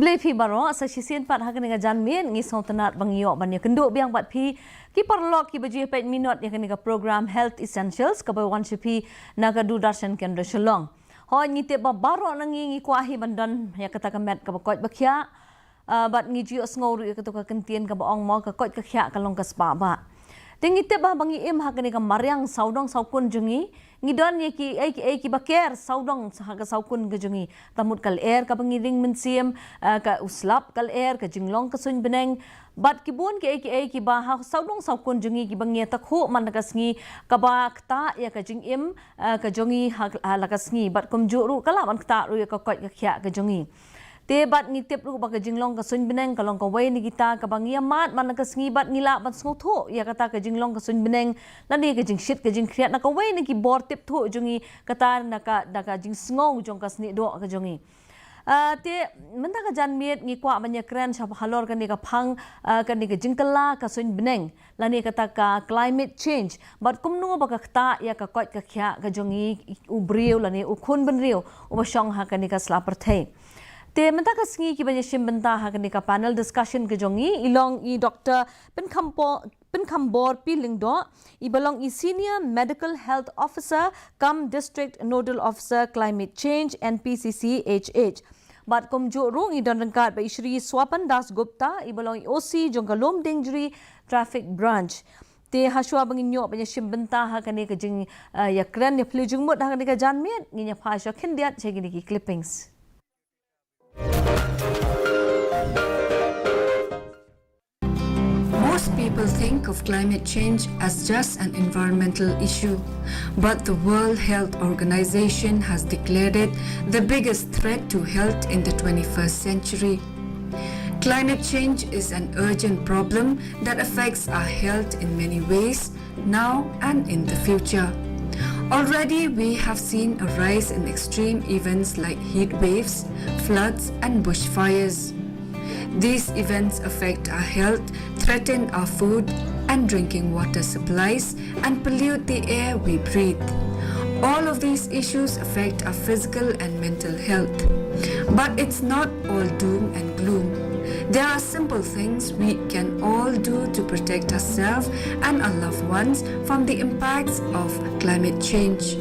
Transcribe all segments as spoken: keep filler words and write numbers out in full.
Te phi baroh, sa shisien pat ha kane ka janmiet ngi sngewtynnat ba ngi ïoh ban ïakynduh biang bad phi ki paralok kiba ju ïa peit minot ïa kane ka program Health Essentials kaba wan sha phi na ka Doordarshan Kendra Shillong. Hooid, ngi tip ba baroh na ngi ngi kwah hi ban don ïa kata ka met kaba koit ba khiah. Ah, bad ngi ju ïohsngew ruh ïa kata ka kyntien kaba ong mo, ka koit ka khiah ka long ka spah bah. Te ngi tip ba, ba ngi im ha kane ka mariang sawdong sawkun jong ngi, ngi don ïa kiei kiei kiba ker sawdong ha ka sawkun ka jong ngi. Te mut ka lyer kaba ngi ring mynsiem, ah, ka u slap ka lyer, ka jinglong ka suiñ bneng. Bad ki bun kiei kiei kiba ha sawdong sawkun jong ngi kiba ngi ïatakhuh man la ka sngi, kaba ktah ïa ka jingim, ah, ka jong ngi ha, ha la ka sngi. Bad kumjuh ruh ka lah ban ktah ruh ïa ka koit ka khiah ka jong ngi. Te bad ngi tip ruh ba ka jinglong ka suiñ bneng ka long kawei na kita kaba ngi ïa mad man la ka sngi bad ngi lah ban sngewthuh ïa kata ka jinglong ka suiñ bneng lane ka jingshit ka jingkhriat na kawei na ki bor tip thuh jong ngi, kata na ka, na ka jingsngew jong ka snieh doh ka jong ngi. Ah, te mynta ka janmiet ngi kwah ban ïakren shwa halor kane ka phang, ah, kane ka jingkylla ka suiñ bneng lane kata ka climate change, bad kumno ba ka ktah ïa ka koit ka khiah ka jong ngi u briew lane u khun bynriew uba shong ha kane ka sla pyrthei. Te mynta ka sngi kiba ïashim bynta ha kane ka panel discussion ka jong ngi i long i Doktor Pynkhampo-, Pynkhambor P Lyngdoh, iba long i Senior Medical Health Officer cum District Nodal Officer Climate Change, N P C C H H. Bad kumjuh ruh ngi don ryngkat bad i Shri Swapan Das Gupta, iba long i O C jong ka Lumdiengjri Traffic Branch. Te hashwa ba ngin ïoh ban ïashim bynta ha kane ka jing, ah, ïakren ïaphylliew jingmut ha kane ka janmiet, ngin ïa phai sha khyndiat sha kine ki clippings. Most people think of climate change as just an environmental issue, but the World Health Organization has declared it the biggest threat to health in the twenty-first century. Climate change is an urgent problem that affects our health in many ways, now and in the future. Already, we have seen a rise in extreme events like heat waves, floods, and bushfires. These events affect our health, threaten our food and drinking water supplies, and pollute the air we breathe. All of these issues affect our physical and mental health. But it's not all doom and gloom. There are simple things we can all do to protect ourselves and our loved ones from the impacts of climate change.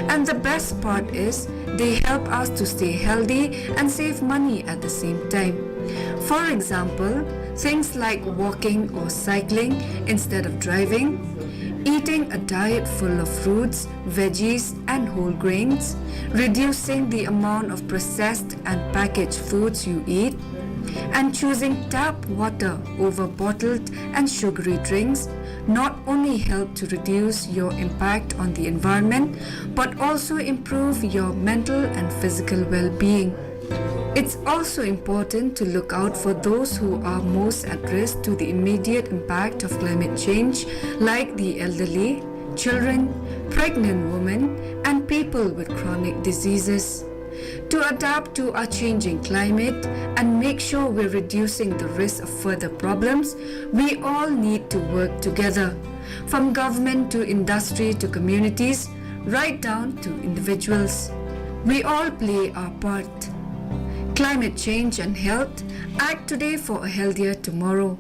And the best part is, they help us to stay healthy and save money at the same time. For example, things like walking or cycling instead of driving, eating a diet full of fruits, veggies, and whole grains, reducing the amount of processed and packaged foods you eat, and choosing tap water over bottled and sugary drinks not only help to reduce your impact on the environment, but also improve your mental and physical well being. It's also important to look out for those who are most at risk to the immediate impact of climate change, like the elderly, children, pregnant women, and people with chronic diseases. To adapt to our changing climate and make sure we're reducing the risk of further problems, we all need to work together. From government to industry to communities, right down to individuals. We all play our part. Climate change and health, act today for a healthier tomorrow.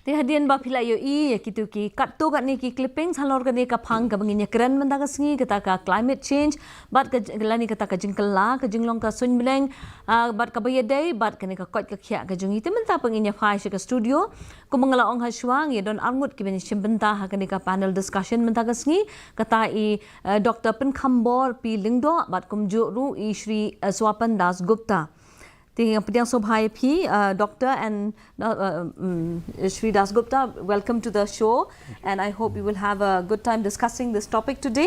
Te hadien ba phi la ïohi ïa kito ki katto katne ki clippings halor kane ka phang kaba ngin ïakren mynta ka sngi, kata ka climate change bad ka j-, lane kata ka jingkylla ka jinglong ka suiñ bneng, ah, bad kaba ïadei bad kane ka koit ka khiah ka jong ngi. Te mynta pat ngin ïa phai sha ka studio. Kumba nga la ong hashwa, ngi don arngut kiban ïashim bynta ha kane ka panel discussion mynta ka sngi, kata i, eh, Doktor Pynkhambor P Lyngdoh bad kumjuh ruh i Shri, eh, Swapan Das Gupta. Te nga pdiang sngewbha ïa phi, uh, Doctor and, uh, uh, mm, Shri Das Gupta, welcome to the show, and I hope we will have a good time discussing this topic today.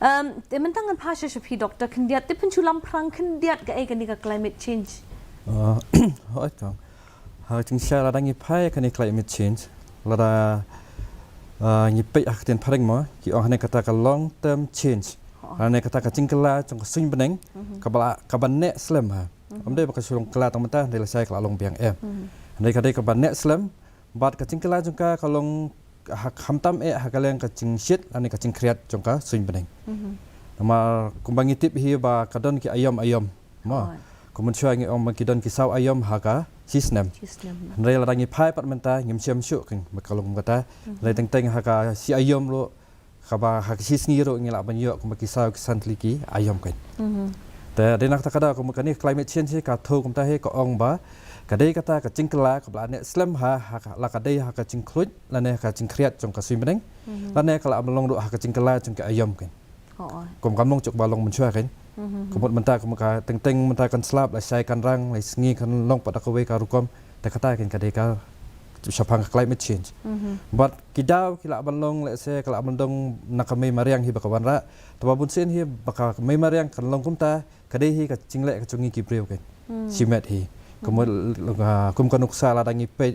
Um, te mynta ngan phai sha phi, Doctor, khyndiat, te pynshoi lamphrang khyndiat kaei kane ka climate change. Uh, hooid, Kong. Ha ka jingshisha lada ngi phai kane climate change, lada, uh, ngi peit ha ka ktien phareng mo, ki ong hangne kata ka long term change. Hangne kata ka jingkylla jong ka suiñ bneng, kaba la, kaba neh slem ha. Ym dei ba ka shu long kylla tang mynta, hynrei lashai ka la long biang em. Hynrei ka dei kaba neh slem, bad ka jingkylla jong ka ka long ha, khamtam eh ha ka liang ka jingshit lane ka jingkhriat jong ka suiñ bneng. Namar kumba ngi tip hi ba ka don ki aiom aiom. Mo. Hooid. Kumba shuwa ngi ong ba ki don ki saw aiom ha ka shi snem. Shi snem. Hynrei lada ngi phai pat mynta ngim shem shuh kein ba ka long kumta. Mhm. Hynrei teng teng ha ka shi aiom ruh kaba ha ka shi sngi ruh ngi lah ban ïoh kumba ki saw ki san tylli ki aiom kein. Mhm. Te dei na kata ka daw kumba kane climate change hi ka thew kumta hi ka ong ba ka dei kata ka jingkylla kaba la neh slem ha, ha ka, la ka dei ha ka jingkhluit lane ha ka jingkhriat jong ka suiñ bneng. Mhm. Lane ka lah ban long ruh ha ka jingkylla jong ki aiom kein. Hooid. Kum kam long jong ba long mynshuwa kein. Mhm. Ka mut mynta kum ka teng teng mynta kan slap, la shai kan rang, la sngi kan long pat da kawei ka rukom. Te kata kein ka dei ka shaphang ka climate change. Mhm. Bad ki daw ki lah ban long, lehse ka lah ban long na ka mei mariang hi ba ka wanrah. Te ba bun sien hi ba ka mei mariang kan long kumta, ka dei hi ka jingleh ka jong ngi ki briew kein. Hmm. Shimet hi. Kum, hmm, ah, kum ka nuksa lada ngi peit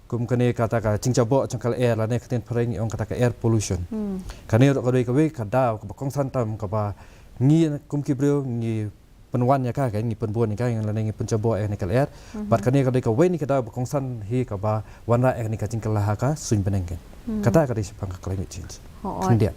kum kane kata ka jingjaboh jong ka lyer lane ka ktien phareng ngi ong kata ka air pollution. Hmm. Kane ruh ka dei kawei ka daw kaba kongsan tam kaba ngi kum ki briew ngi pynwan ïa ka, ka ngi pynbun ïa ka, lane ngi pynjaboh ïa kane ka lyer. Mhm. Bad kane ka dei kawei na ki daw ba kongsan hi kaba wanrah ïa kane ka jingkylla ha ka suiñ bneng kein. Hmm. Kata ka dei shaphang ka climate change. Hooid. Khyndiat.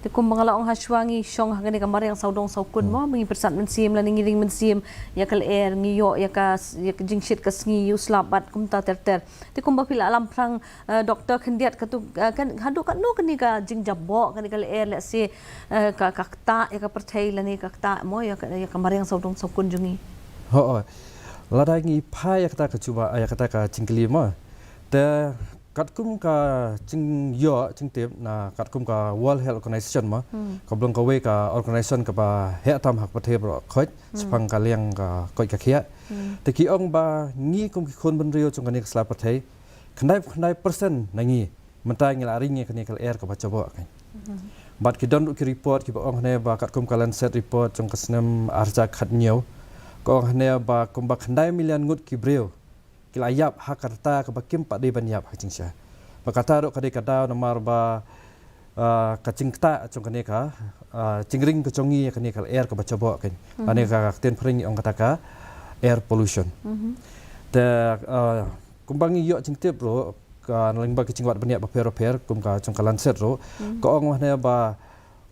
Te kumba nga la ong ha shuwa ngi shong ha kane ka mariang sawdong sawkun, hmm, mo, ngi pyrsad mynsiem lane ngi ring mynsiem ïa ka lyer, ngi ïoh ïa ka s-, ïa ka jingshit ka sngi, ïa u slap bad kumta ter ter. Te kumba phi la lam phrang, eh, doktor, khyndiat katu, eh, kan haduh katno kane ka jingjaboh kane ka lyer, lehse, eh, ka, ka ktah ïa ka pyrthei lane ka ktah mo ïa ka, ïa ka mariang sawdong sawkun jong ngi. Hooid. Lada ngi phai ïa kata ka jubab, ïa kata ka jingkylli mo. Te katkum ka jingïoh jingtip na katkum ka World Health Organization mo. Hmm. Kaba long kawei ka organization kaba heh tam ha ka pyrthei baroh khoit, hmm, shaphang ka liang ka koit ka khiah. Hmm. Te ki ong ba ngi kum ki khun bynriew jong kane ka sla pyrthei, khyndai phew khyndai percent na ngi mynta ngi la ring ïa kane ka lyer kaba jaboh kein. Mhm. Bad ki don ruh ki report kiba ong hangne ba katkum ka Lancet report jong ka snem ar hajar khathynñiew, ka ong hangne ba kumba khyndai million ngut ki briew ki la ïap ha ka rta kaba kim pat dei ban ïap ha ka jingshisha. Ba kata ruh ka dei ka daw namar ba, ah, ka jingktah jong kane ka, ah, jingring ka jong ngi ïa kane ka lyer kaba jaboh kein. Mhm. Kane ka ktien phareng ngi ong kata ka air pollution. Mhm. Te, ah, kumba ngi ïoh jingtip ruh ka na lyngba ki jingwad bniah bapher bapher kum ka jong ka Lancet ruh, mhm, ka ong hangne ba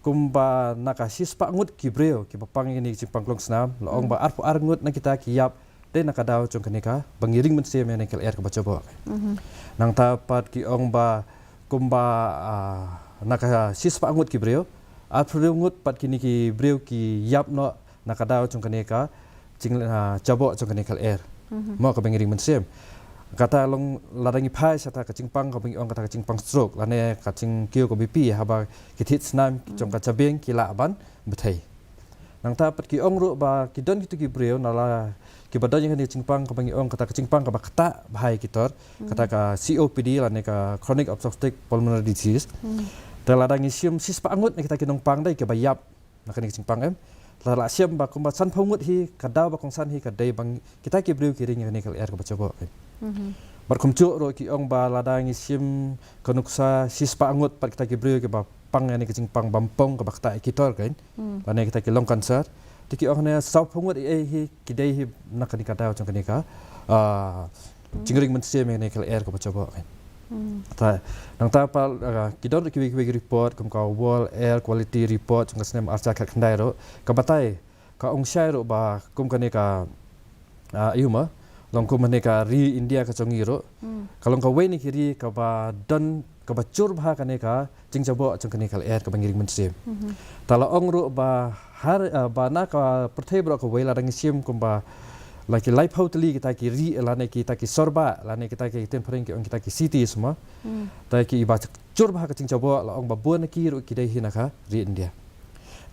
kumba na ka shispah ngut ki briew kiba pang ïa kine ki jingpang klong snam, la ong, hmm, ba arphew ar ngut na kita ki ïap dei na ka daw jong kane kaba ngi ring mynsiem ïa kane ka lyer kaba jaboh. Mhm. Nangta pat ki ong ba kumba, ah, na ka shispah ngut ki briew, arphew hynriew ngut pat kine ki briew ki ïap noh na ka daw jong kane ka jing, ah, jaboh jong kane ka lyer. Mhm. Mo kaba ngi ring mynsiem. Kata long lada ngi phai sha kata ka jingpang kaba ngi ong kata ka jingpang stroke lane ka jingkiew ka B P haba ki thied snam, hmm, jong ka jabieng ki lah ban bthei. Nangta pat ki ong ruh ba ki don kitu ki briew na la kiba don ïa kane ka jingpang kaba ngi ong kata ka jingpang kaba ktah bha ïa ki tor, hmm, kata ka C O P D lane ka chronic obstructive pulmonary disease. Hmm. Te lada ngi shim shispah ngut na kita ki nongpang dei kiba ïap na kane ka jingpang, em. Lada la shem ba kumba sanphew ngut hi ka daw ba kongsan hi ka dei ba kita ki briew ki ring ïa kane ka lyer kaba jaboh kein. Mhm. Bad kumjuh ruh ki ong ba lada ngi shim ka nuksa shispah ngut pat kita ki briew kiba pang ïa kane ka jingpang bampong kaba ktah ïa ki tor kein. Hmm. Lane kita ki lung cancer. Te ki ong hangne sawphew ngut ei ei hi ki dei hi na kane ka daw jong kane ka, ah, hmm, jingring mynsiem ïa kane ka lyer kaba jaboh kein. Hmm. Ta, nangta pat, ah, ki don ruh kiwei kiwei ki report kum ka World Air Quality Report jong ka snem ar hajar khatkhyndai ruh ka batai, ka ong shai ruh ba kum kane ka, ah, ïa ma, long kum kane ka ri India ka jong ngi ruh, hmm, ka long kawei na ki ri kaba don kaba jur bha kane ka jingjaboh jong kane ka lyer kaba ngi ring mynsiem. Mhm. Ta la ong ruh ba har, ah, ba na ka pyrthei baroh kawei lada ngi shim kumba la ki laiphew tylli kita ki ri lane kita ki sorbah lane kita ki ktien phareng ki ong kita ki cities mo. Hmm. Ta kiba jur bha ka jingjaboh la ong ba bun na ki ruh ki dei hi na ka ri India.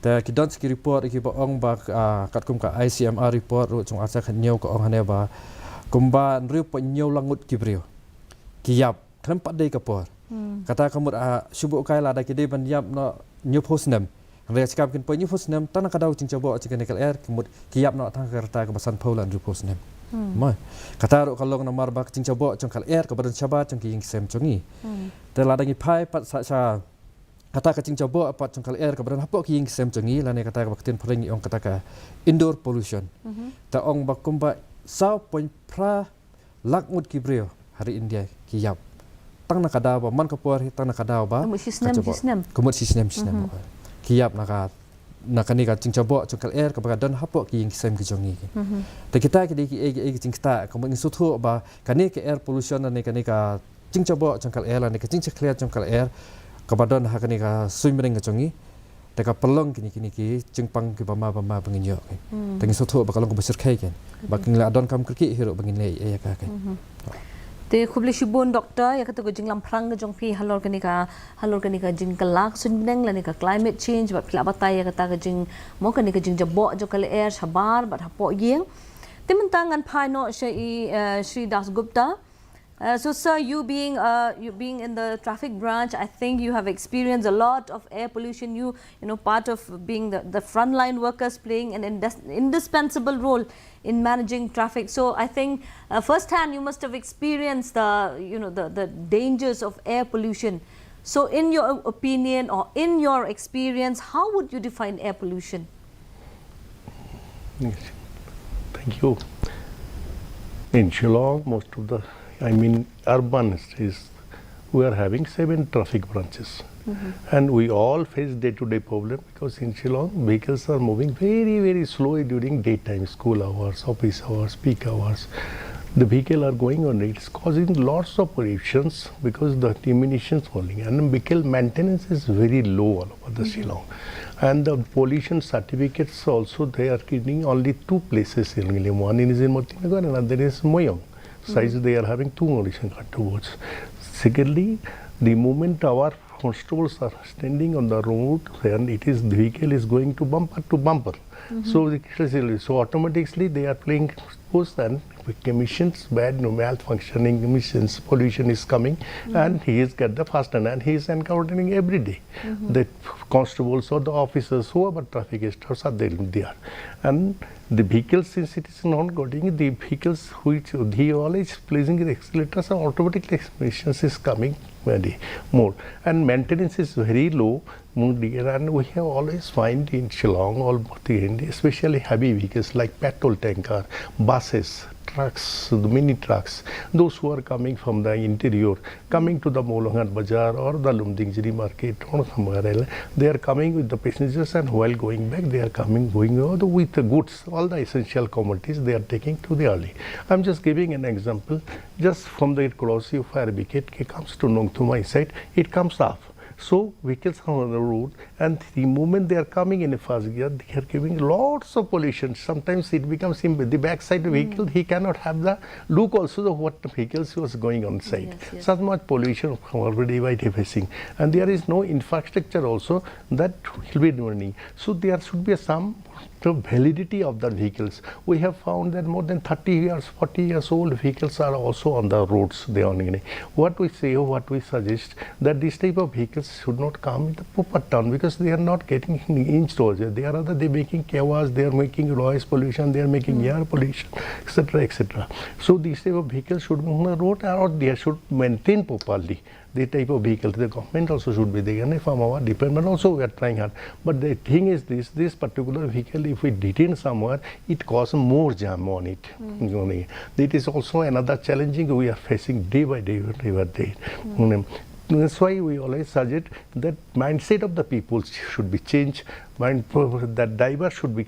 Ta ki don sa ki report kiba ong ba, ah, katkum ka I C M R report ruh jong ar hajar khathynñiew ka ong hangne ba kumba hynriew point hynñiew lak ngut ki briew ki ïap khlem pat dei ka por. Hmm. Kata ka mut, ah, shu buh kai lada ki dei ban ïap noh hynñiewphew snem. Hynrei ka jingkam kin poi hynñiewphew snem tang na ka daw ka jingjaboh jong kane ka lyer ka mut ki ïap noh tang ha ka rta kaba sanphew lane hynriewphew snem. Hmm. Mo. Kata ruh ka long namar ba ka jingjaboh jong ka lyer kaba don shabar jong ki ïing ki sem jong ngi. Hmm. Te lada ngi phai pat sa sha kata ka jingjaboh pat jong ka lyer kaba don hapoh ki ïing ki sem jong ngi lane kata kaba ktien phareng ngi ong kata ka indoor pollution. Mhm. Ta ong ba kumba saw point phra lak ngut ki briew ha ri India ki ïap tang na ka daw ba man ka por hi, tang na ka daw ba ka mut shi snem, shi snem. Ka mut shi snem, shi snem. Mhm. Ki ïap na ka na kane ka jingjaboh jong ka lyer kaba ka don hapoh ki ïing ki sem ki jong ngi. Te kita ki dei ki ei ki ei ki jingktah kaba ngi sngewthuh ba kane ka air pollution ne kane ka jingjaboh jong ka lyer ne ka jingjakhlia jong ka lyer kaba don ha kane ka suiñ bneng ka jong ngi. Te ka pynlong kine kine ki jingpang kiba ma ba ma ba ngin ïoh. Te ngi sngewthuh ba ka long kaba shyrkhei kein ba ki la donkam kyrkieh hi ruh ba ngin leh ïa ka kein. Te khublei shibun doctor ïa kata ka jinglamphrang ka jong phi halor kane ka halor kane ka jingkylla ka suiñ bneng lane ka climate change bad phi la batai ïa kata ka jing mo kane ka jingjaboh jong ka lyer shabar bad hapoh ïing. Te mynta ngan phai noh sha i eh, Shri Das Gupta. Uh, so, sir, you being uh, you being in the traffic branch, I think you have experienced a lot of air pollution. You you know, part of being the, the frontline workers playing an indis- indispensable role in managing traffic. So, I think uh, firsthand you must have experienced the you know the, the dangers of air pollution. So, in your opinion or in your experience, how would you define air pollution? Yes. Thank you. In Shillong, most of the, I mean, urban cities, we are having seven traffic branches. And we all face day-to-day problem because in Shillong, vehicles are moving very, very slowly during daytime, school hours, office hours, peak hours. The vehicle are going on, it's causing lots of pollutions because the emissions falling and vehicle maintenance is very low all over the Shillong. And the pollution certificates also they are giving only two places in Ngilim. One is in Motinagar, another is Moyong. Size they are having two pollution control boards. Secondly, the moment our constables are standing on the road, then it is the vehicle is going to bumper to bumper. So the, so automatically they are playing sports and emissions, bad, no, malfunctioning emissions, pollution is coming, and he is get the fast and, and he is encountering every day. The constables or the officers, whoever traffic is, are there, they are. And the vehicles, since it is not getting, the vehicles which he always pleasing the accelerators are automatically emissions is coming very more. And maintenance is very low. Modi, and we have always find in Shillong, all the Hindi, especially heavy vehicles like petrol tanker, buses, trucks, the mini trucks, those who are coming from the interior, coming to the Mawlonghat Bazaar or the Lumdingjri market or somewhere else, they are coming with the passengers and while going back, they are coming, going out with the goods, all the essential commodities they are taking to the early. I'm just giving an example, just from the Kolhausi fire brigade, it comes to Nongthymmai side, it comes up. So vehicles are on the road, and the moment they are coming in a first gear, they are giving lots of pollution. Sometimes it becomes in the backside vehicle, he cannot have the look also of what the vehicles was going on side. Yes, yes. Such much pollution already by facing, and there is no infrastructure also that will be running. So there should be some the validity of the vehicles. We have found that more than thirty years, forty years old vehicles are also on the roads. They are only. What we say, what we suggest, that this type of vehicles should not come in the proper town because they are not getting installed. They are rather they making chaos, they are making noise pollution, they are making air pollution, et cetera, et cetera. So these type of vehicles should be on the road or they should maintain properly. The type of vehicle, the government also should be there. And from our department also we are trying hard. But the thing is this, this particular vehicle, if we detain somewhere, it causes more jam on it. It is also another challenging we are facing day by day, day by day. That's why we always suggest that mindset of the people should be changed. Mind that driver should be.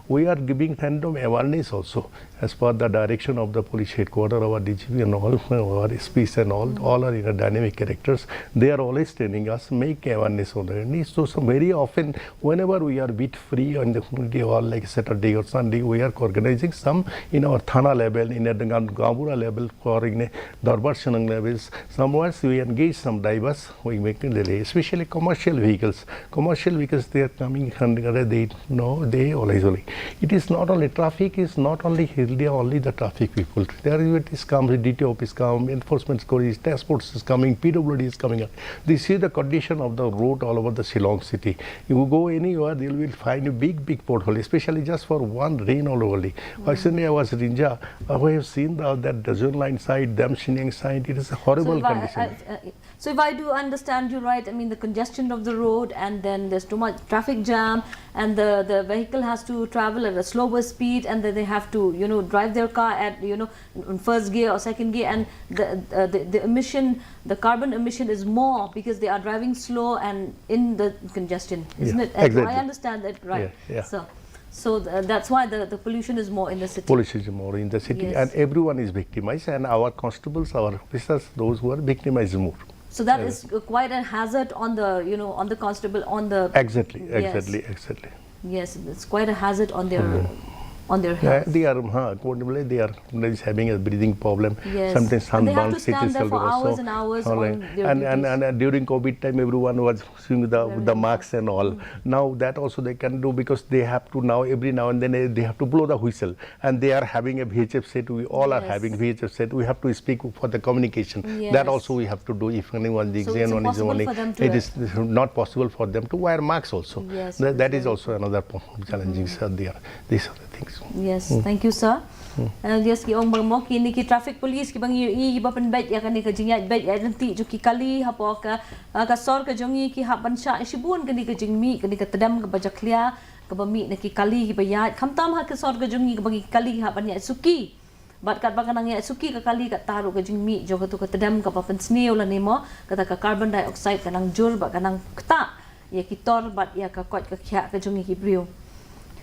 We are giving random awareness also. As per the direction of the police headquarter, our D G P and all, our S Ps and all, all are in a dynamic characters. They are always training us, make awareness on the news. So, so very often, whenever we are bit free on the community hall, like Saturday or Sunday, we are organizing some in our thana level, in a Gaonbura level, or in a Darbar Shnong levels. Somewhere we engage some drivers, we make a delay, especially commercial vehicles. Commercial vehicles, they are coming and they know they always only. It is not only traffic, is not only Hildia, only the traffic people. There is it is come, D T O office come, enforcement squad is, task force is coming, P W D is coming up. They see the condition of the road all over the Shillong city. You go anywhere, they will find a big, big pothole, especially just for one rain all only. Recently, I was Rinja, I have seen the, that Dajun line side, Damshinyang side, it is a horrible So, why- condition. uh, uh, So if I do understand you right, I mean, the congestion of the road, and then there's too much traffic jam, and the, the vehicle has to travel at a slower speed, and then they have to, you know, drive their car at, you know, in first gear or second gear, and the, uh, the, the emission, the carbon emission is more because they are driving slow and in the congestion, isn't Yeah, it? And do I exactly. understand that right? Yeah, yeah. So, so th- that's why the, the pollution is more in the city. Pollution is more in the city, Yes. And everyone is victimized, and our constables, our officers, those who are victimized more. So that is uh, quite a hazard on the, you know, on the constable, on the Exactly, Yes. exactly, exactly. Yes, it's quite a hazard on their on their Yeah, health. they are, huh, accordingly, they are sometimes having a breathing problem. Yes. Sometimes And they have to sunburn, C T stand there for also. hours and hours All on right. their and, and, duties. and uh, during COVID time, everyone was swimming with the, with the Very masks and all. Now that also they can do, because they have to now, every now and then, eh, they have to blow the whistle, and they are having a V H F set. We all are Yes. having V H F set. We have to speak for the communication. Yes. That also we have to do if anyone is So it's anyone is impossible only. for them to It is not possible for them to wear masks also. Yes, That, that yes, is very also another po- challenging, sir. There, these are the things. Yes, thank you, sir. Uh, yes, ki ong ba mo kine ki traffic police kiba ngi ïohi kiba pynbeit ïa kane ka jingïaid beit ïaid ryntih jong ki kali hapoh ka, uh, ka sor ka jong ngi, ki hap ban shah shibun kane ka jingmih, kane ka tdem kaba jakhlia kaba mih na ki kali kiba ïaid, khamtam ha ka sor ka jong ngi kaba ngi ki kali ki hap ban ïaid suki. Bad katba ka nang ïaid suki ka kali, katta ruh ka jingmih jong katu ka tdem kaba pynsniew lane mo kata ka carbon dioxide ka nang jur bad ka nang ktah ïa ki tor bad ïa ka koit ka khiah ka jong ngi ki briew.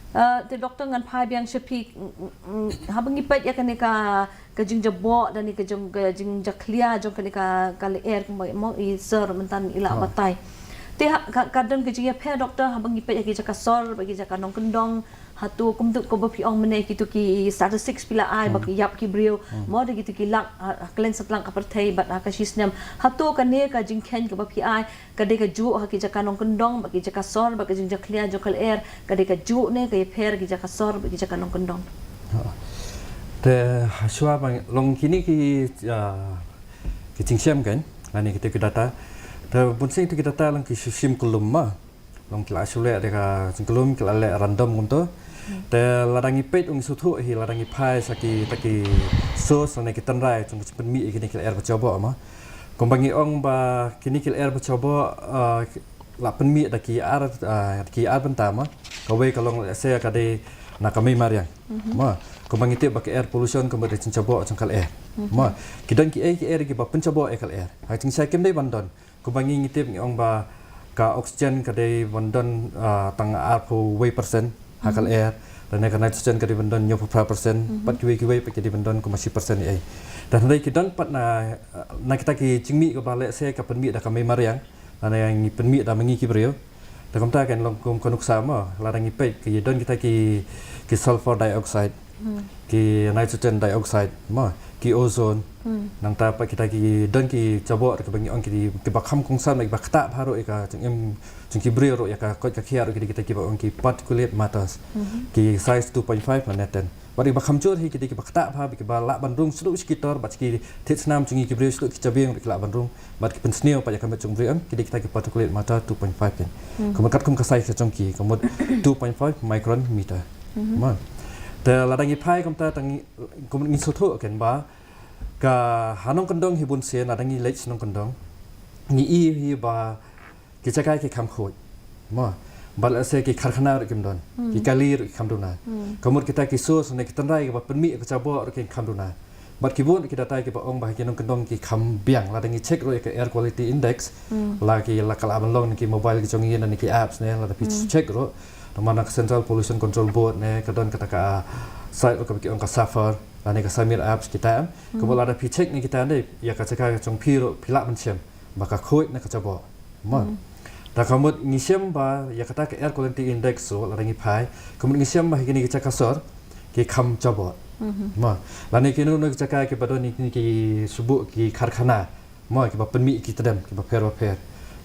Uh, te Doctor, ngan phai biang sha phi, mm, mm, mm, haba ngi peit ïa kane ka, ka jingjaboh da ne ka jong, ka jingjakhlia jong kane ka, ka lyer, kumba mo i sir mynta i la batai. Te ha, ka, ka don ka jingïapher, Doctor, haba ngi peit ïa ki jaka sor bad ki jaka nongkyndong, hato kumtu kumba phi ong mynne, kitu ki statistics phi la ai ba ki ïap ki briew mo da kitu ki lak, ha, ha kylleng satlak ka pyrthei bad ha ka shi snem. Hato kane ka jingkheiñ kaba phi ai ka dei kajuh ha ki jaka nongkyndong bad ki jaka sor bad ka jingjakhlia jong ka lyer, ka dei kajuh ne ka ïapher ki jaka sor bad ki jaka nongkyndong? Te hashwa ba long kine ki, ah, ki jingshem kan, lane kito ki data. Te bunsien kito ki data long ki shu shim kyllum ma. Long ki la shu leh da ka jingkyllum, ki la leh random kumto. Te lada ngi peit, ong, shu thuh hi, lada ngi phai sha kita ki source lane ki tynrai jong ka jingpynmih ïa kine ki lyer ba jaboh ma. Kumba ngi ong ba kine ki lyer ba jaboh, ah, la pynmih da ki ar, ah, ki ar bynta ma. Kawei ka long lehse ka dei na ka mei mariang. Ma, kumba ngi tip ba ka air pollution kumba dei jingjaboh jong ka lyer. Ma, ki don kiei kiei kiba pynjaboh ïa ka lyer. Ha jingshai kim dei ban don. Kumba ngi ngi tip ngi ong ba ka oxygen ka dei ban don, ah, tang arphew wei percent ha ka lyer. Lane ka nitrogen ka dei ban don hynñiewphew phra percent. Pat kiwei kiwei pat ki dei ban don kumba shi percent ei. Te hynrei ki don pat na, na kita ki jingmih kaba lehse ka pynmih da ka mei mariang, lane ngi pynmih da ma ngi ki briew. Te kumta kan long kum ka nuksa mo, lada ngi peit ki don kita ki, ki sulfur dioxide, ki nitrogen dioxide mo, ki ozone. Nangta pat kita ki don ki jaboh kiba ngi ong ki, kiba kham kongsan, kiba ktah bha ruh ïa ka jingim jong ki briew ruh, ïa ka koit ka khiah ruh, ki dei kita kiba ong ki particulate matters. Ki size two point five lane ten. Bad kiba kham jur hi ki dei kiba ktah bha, kiba lah ban rung shaduh sha ki tor bad sha ki thied snam jong ngi ki briew, shaduh ki jabieng ruh ki lah ban rung. Bad ki pynsniew pat ïa ka met jong u briew, em, ki dei kita ki particulate matter two point five kan. Ka mut katkum ka size ka jong ki, ka mut two point five micrometer. Ma. Te lada ngi phai kumta, tang ngi, ka mut ngi sngewthuh kan ba ka ha nongkyndong hi bunsien, lada ngi leit sha nongkyndong, ngi i hi ba ki jaka ki kham khuid. Ma. Bad lehse ki karkhana ruh kim don. Ki kali ruh ki kham duna. Ka mut kita ki source ne ki tynrai kiba pynmih ïa ka jaboh ruh ki kham duna. Bad ki bun ki data kiba ong ba ha ki nongkyndong ki kham biang. Lada ngi check ruh ïa ka air quality index, la ki, la ka lah ban long na ki mobile ki jong ngi ne na ki apps ne, lada phi check ruh. Namar na ka Central Pollution Control Board ne ka don kata ka site ruh kaba ki ong ka SAFER, lane ka Samir apps kita, em. Ka mut lada phi check ne kita ne, ïa ka jaka ka jong phi ruh phi lah ban shem ba ka khuid ne ka jaboh. Ma. Da ka mut ngi shem ba ïa kata ka air quality index ruh, lada ngi phai, ka mut ngi shem ba ha kine ki jaka sor ki kham jaboh. Ma. Lane kino kino ki jaka kiba don kine ki shuh ki karkhana, ma, kiba pynmih ki tdem kiba pher ba pher.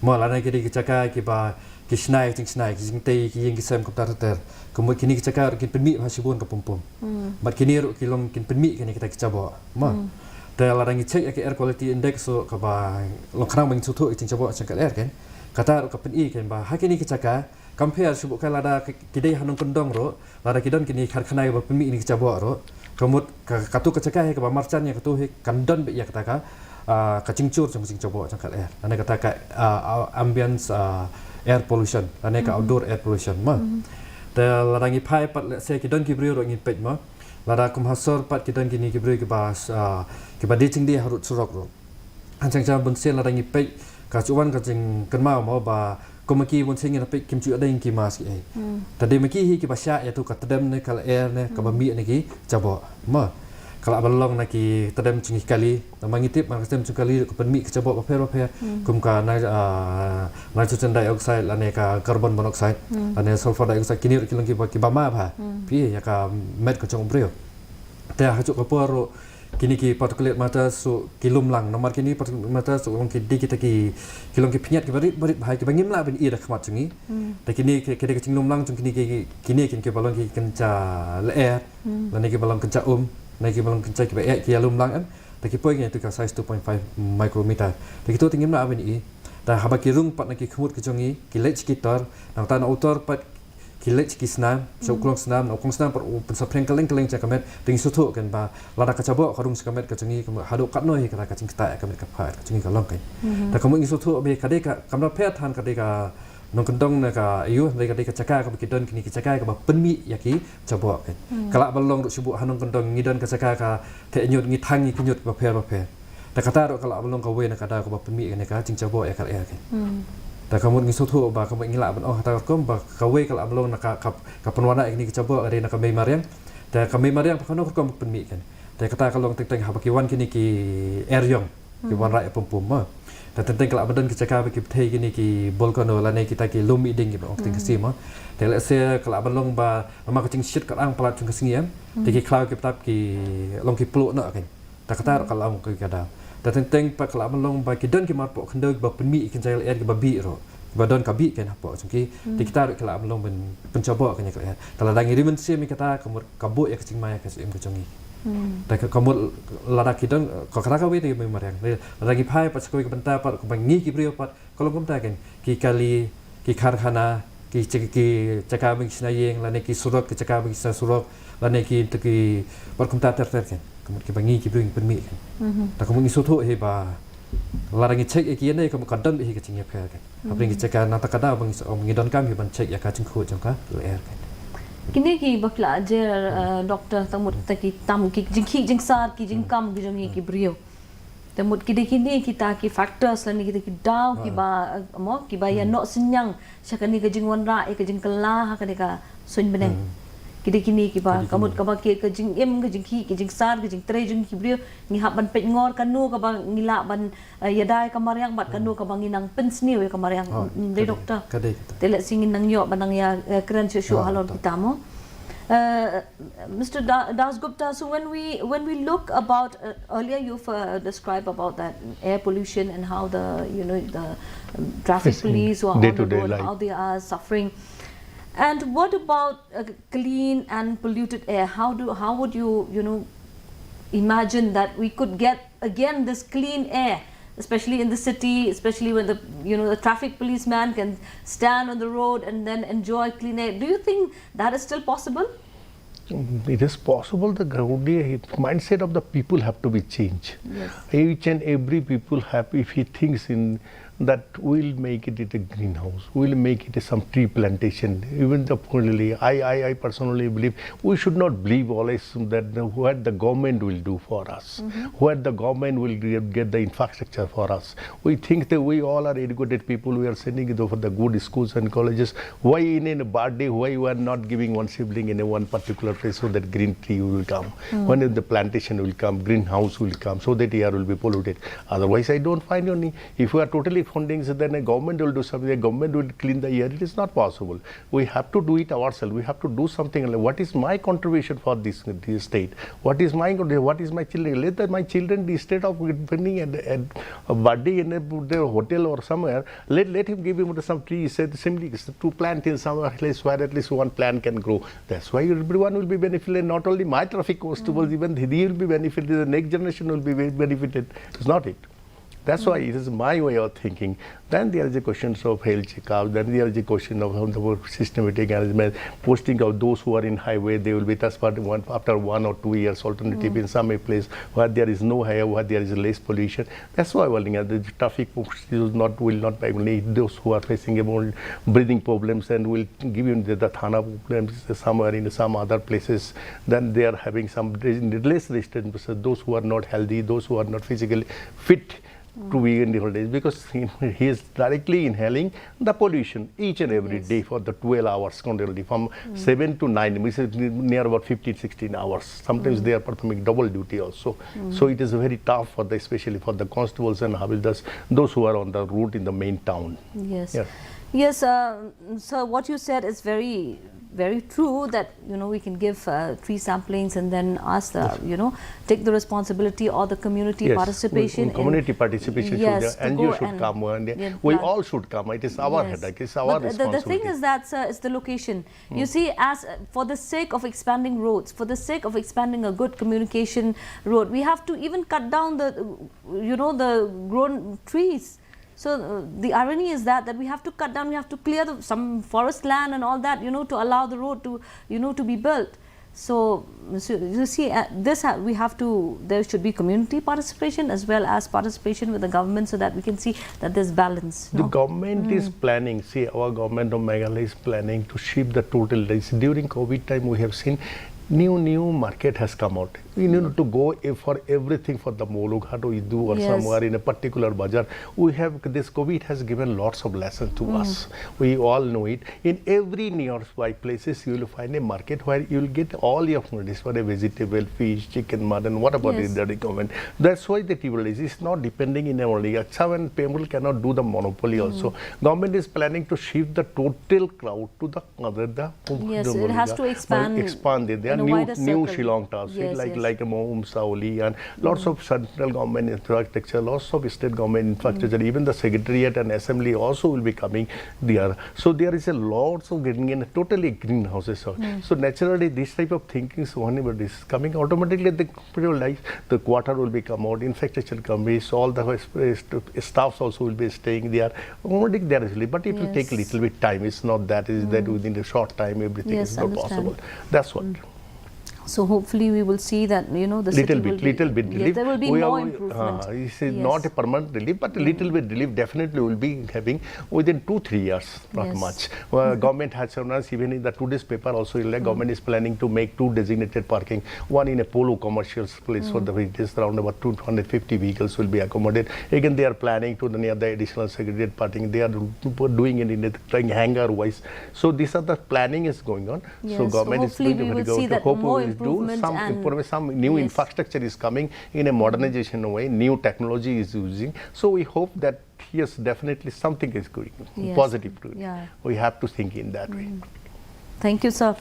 Ma, lane kine ki jaka kiba ki shna ki jingshna, ki jingtei ki ïing ki sem kumta ter ter. Ka mut kine ki jaka ruh kin pynmih bha shibun ka pum pum. Bad kine ruh ki long kin pynmih kine kita ki jaboh. Ma. Te lada ngi check ïa ka air quality index ruh, kaba long khnang ba ngin sngewthuh ïa ka jingjaboh jong ka lyer kan, kata ruh ka pyni kan ba ha kine ki jaka, compare shuh, ka lada ki, ki dei ha nongkyndong ruh, lada ki don kine ki karkhana kiba pynmih kine ki jaboh ruh, ka mut ka, katu ka jaka hi kaba marjan ïa katu hi kan don beit ïa kata ka, ah, ka jingchur jong ka jingjaboh jong ka lyer. Lane kata ka, ah, ah, ambience, ah, air pollution, lane ka outdoor air pollution ma. Te lada ngi phai pat, let's say, ki don ki briew ruh ngin peit ma. Lada kum ha sor pat ki don kine ki briew kiba, ah, kiba die jingdie harud surok ruh. Hynrei jong bunsien lada ngi peit, ka ju wan ka jingkynmaw mo ba kum ma ki bunsien ngin peit kim ju ïoh dei ki mask ei. Te dei ma ki hi kiba shah ïa tu ka tdem ne ka lyer ne kaba mih na ki jaboh ma. Ka lah ban long na ki tdem jong ki kali. Namar ngi tip ma ka tdem jong ki kali ka pynmih ka jaboh bapher bapher. Kum ka ni-, ah, nitrogen dioxide lane ka carbon monoxide lane sulfur dioxide, kine ruh ki long kiba, kiba ma bha. Phi ïa ka met ka jong u briew. Te ha juh ka por ruh kine ki particulate matter ruh ki lum lang. Namar kine ki particulate matter ruh ki long ki, dei kita ki, ki long ki phniat kiba rit, ba rit bha, kiba ngim lah ban i da ka khmat jong ngi. Te kine ki, ki dei ka jinglum lang jong kine ki, kine ki, kiba long ki kynja lyer, lane kiba long kynja um, lane kiba long kynja kiba eh ki ïalum lang em. Te ki poi kine tu ka size two point five micrometer. Te kito te ngim lah ban i. Te haba ki rung pat na ki khmut ki jong ngi, ki leit ki tor, nangta na u tor pat ki leit ki snam, sha u klong snam, na u klong snam pat u pynsaphriang kylleng kylleng sha ka met, te ngi sngewthuh kan ba lada ka jaboh ka rung sha ka met ka jong ngi, ka mut haduh katno hi kata ka jingktah ka met ka phad ka jong ngi ka long kan. Ta ka mut ngi sngewthuh ba ka dei ka, kam da pher than ka dei ka nongkyndong ne ka aiu, dei ka, dei ka jaka kaba ki don kine ki jaka kaba pynmih ïa ki jaboh kan. Ka lah ban long ruh shibun ha nongkyndong ngi don ka jaka ka theh ñiut, ngi thang ïa ki ñiut bapher bapher. Te kata ruh ka lah ban long kawei na ka daw kaba pynmih kane ka jingjaboh ïa ka lyer kan. Ta ka mut ngi sngewthuh ba ka mut ngi lah ban ong ha kata ka rukom ba kawei ka lah ban long na ka, ka, ka pynwanrah ïa kane ka jaboh ka dei na ka mei mariang. Te ka mei mariang pat kano ka rukom pynmih kan. Te kata ka long teng teng haba ki wan kine ki eriong, ki wanrah ïa pum pum ma. Te teng teng ka lah ban don ki jaka ba ki bthei kine ki volcano lane kita ki lum mihding kiba ong ka teng Khasi ma. Te lehse ka lah ban long ba namar ka jingshit ka dang palat jong ka sngi em. Te ki khlaw ki btap ki long ki pluh noh kan. Ta kata ruh ka long ka, ka daw. Ta teng teng pat ka lah ban long ba ki don ki marpoh khyndew kiba pynmih ïa ki kynja lyer kiba bih ruh. Kiba don ka bih kan hapoh jong ki. Te kita ruh ki lah ban long ban pynjaboh kane ka lyer. Ta lada ngi rim mynsiem ïa kata ka mut ka buh ïa ka jingma ïa ka jingim ka jong ngi. Ta ka, ka mut lada ki don ka, kata kawei te ka mei mariang. Lada ngi phai pat sha kawei ka bynta pat kaba ngi ki briew pat ka long kumta kan, ki kali, ki karkhana, ki jaka, ki jaka ba ngi shna ïing, lane ki surok, ki jaka ba ngi shna surok, lane ki, to ki, bad kumta ter ter kan. Ka mut kiba ngi ki briew ngi pynmih kan. Ta ka mut ngi sngewthuh hi ba lada ngi check ïa ki ïa ne ka mut ka don bha hi ka jingïapher kan. Hapdeng ki jaka nangta ka daw ba ngi sa, ngi donkam hi ban check ïa ka jingkhuid jong ka lyer kan. Kine kiba ki la jer, eh, doctor, tang mut kita ki tam, ki jingkhih jingsar, ki jingkam ki jong ngi ki briew. Te mut ki dei kine kita ki factors lane kita ki daw kiba, eh, mo, kiba ïa noh synñiang sha kane ka jingwanrah ïa ka jingkylla ha kane ka suiñ bneng. Ki dei kine kiba, ka mut kaba ki, ka jingim, ka jingkhih, ka jingsar, ka jingtrei jong ki briew, ngi hap ban peit ngor kano kaba ngi lah ban, eh, ïada ïa ka mariang bad kano kaba ngi nang pynsniew ïa ka mariang. Dei doctor. Te lehse ngin nang ïoh ban nang ïa, eh, kren shuh shuh halor kita mo. Uh, Mister Da- Dasgupta, so when we, when we look about, uh, earlier you've, uh, described about that air pollution and how the, you know, the, um, traffic police who are on the road, how they are suffering. And what about, uh, clean and polluted air? How do, how would you, you know, imagine that we could get again this clean air, especially in the city, especially when the, you know, the traffic policeman can stand on the road and then enjoy clean air? Do you think that is still possible? It is possible. The ground, the mindset of the people have to be changed. Yes. Each and every people have, if he thinks in that, we'll make it, it a greenhouse, we'll make it some tree plantation. Even the, I, I, I personally believe we should not believe always that the, what the government will do for us, what the government will get, get the infrastructure for us. We think that we all are educated people, we are sending it for the good schools and colleges. Why in, in a bad day, why we are not giving one seedling in a one particular place so that green tree will come? When the plantation will come, greenhouse will come, so that air will be polluted. Otherwise, I don't find any. If we are totally funding, so then a government will do something, the government will clean the air. It is not possible. We have to do it ourselves. We have to do something. Like, what is my contribution for this, this state? What is my, what is my children? Let the, my children, instead of spending a, a, a birthday in a, the hotel or somewhere, let, let him give him some trees, say, simply to plant in some place where at least one plant can grow. That's why everyone will be benefited, not only my traffic constables, even he will be benefited, the next generation will be be- benefited. Is not it? That's why it is my way of thinking. Then there is a question of health checkup. Then there is a question of the systematic arrangement. Posting of those who are in highway, they will be transferred one, after one or two years alternative in some place where there is no highway, where there is less pollution. That's why, well, the traffic is not, will not be only those who are facing about breathing problems and will give you the, the thana problems somewhere in some other places. Then they are having some less resistance. Those who are not healthy, those who are not physically fit to be in the holidays, because he, he is directly inhaling the pollution each and every day for the twelve hours continuously, from seven to nine, which is near about fifteen, sixteen hours. Sometimes they are performing double duty also. So it is very tough for the, especially for the constables and havildars, those who are on the route in the main town. Yes. Yes, uh, so what you said is very, very true that, you know, we can give uh, tree samplings and then ask the, you know, take the responsibility or the community Yes, participation. in community participation should Yes, be, to N G go O should and- come, and yeah, we plant. all should come. It is our Yes. headache. It's our But the, the responsibility. thing is that, sir, it's the location. You see, as uh, for the sake of expanding roads, for the sake of expanding a good communication road, we have to even cut down the, uh, you know, the grown trees. So uh, the irony is that that we have to cut down, we have to clear the, some forest land and all that, you know, to allow the road to, you know, to be built. So, so you see, uh, this ha- we have to. There should be community participation as well as participation with the government, so that we can see that there's balance. The No? government is planning. See, our government of Meghalaya is planning to shift the total days. During COVID time, we have seen new new market has come out. You need to go if for everything for the Molu Ghat or Idu or Yes. somewhere in a particular bazaar. We have this COVID has given lots of lessons to us. We all know it. In every nearby places, you will find a market where you will get all your commodities, whether vegetable, fish, chicken, mutton, whatever Yes. is the requirement. That's why the Tribal is not depending in only. Accha, when Payment cannot do the monopoly also. Government is planning to shift the total crowd to the other the Yes, the it has Moluga, to expand expand it. There are in a new wider new circle. Shillong township Yes, like yes. like Umsauli and lots of central government infrastructure, lots of state government infrastructure. Even the secretariat and assembly also will be coming there. So there is a lots of getting in totally greenhouses. So, so naturally, this type of thinking, so whenever this is coming, automatically the community life, the quarter will be come out, infrastructure comes, all the uh, staffs also will be staying there. Automatically there is, but it will take a Yes. little bit time. It's not that is that within a short time everything Yes, is not understand. possible. That's what. So hopefully we will see that, you know, the city Little will bit, be, little bit yes, relief. there will be We more are- improvement. Uh, it's a Yes. Not a permanent relief, but a little bit relief definitely will be having within two three years. Not Yes. much. Uh, government has shown us even in the today's paper also. Like government is planning to make two designated parking, one in a Polo commercial place for the, it is around about two hundred fifty vehicles will be accommodated. Again, they are planning to the near the additional segregated parking. They are do- doing it in a trying hangar wise. So these are the planning is going on. So Yes, government is hopefully going to we will figure out see to that hope more we will do improvement some and improvement, some new Yes. infrastructure is coming in a modernization way. New technology is using. So we hope that yes, definitely something is going Yes. positive to it. Yeah. We have to think in that way. Thank you, sir.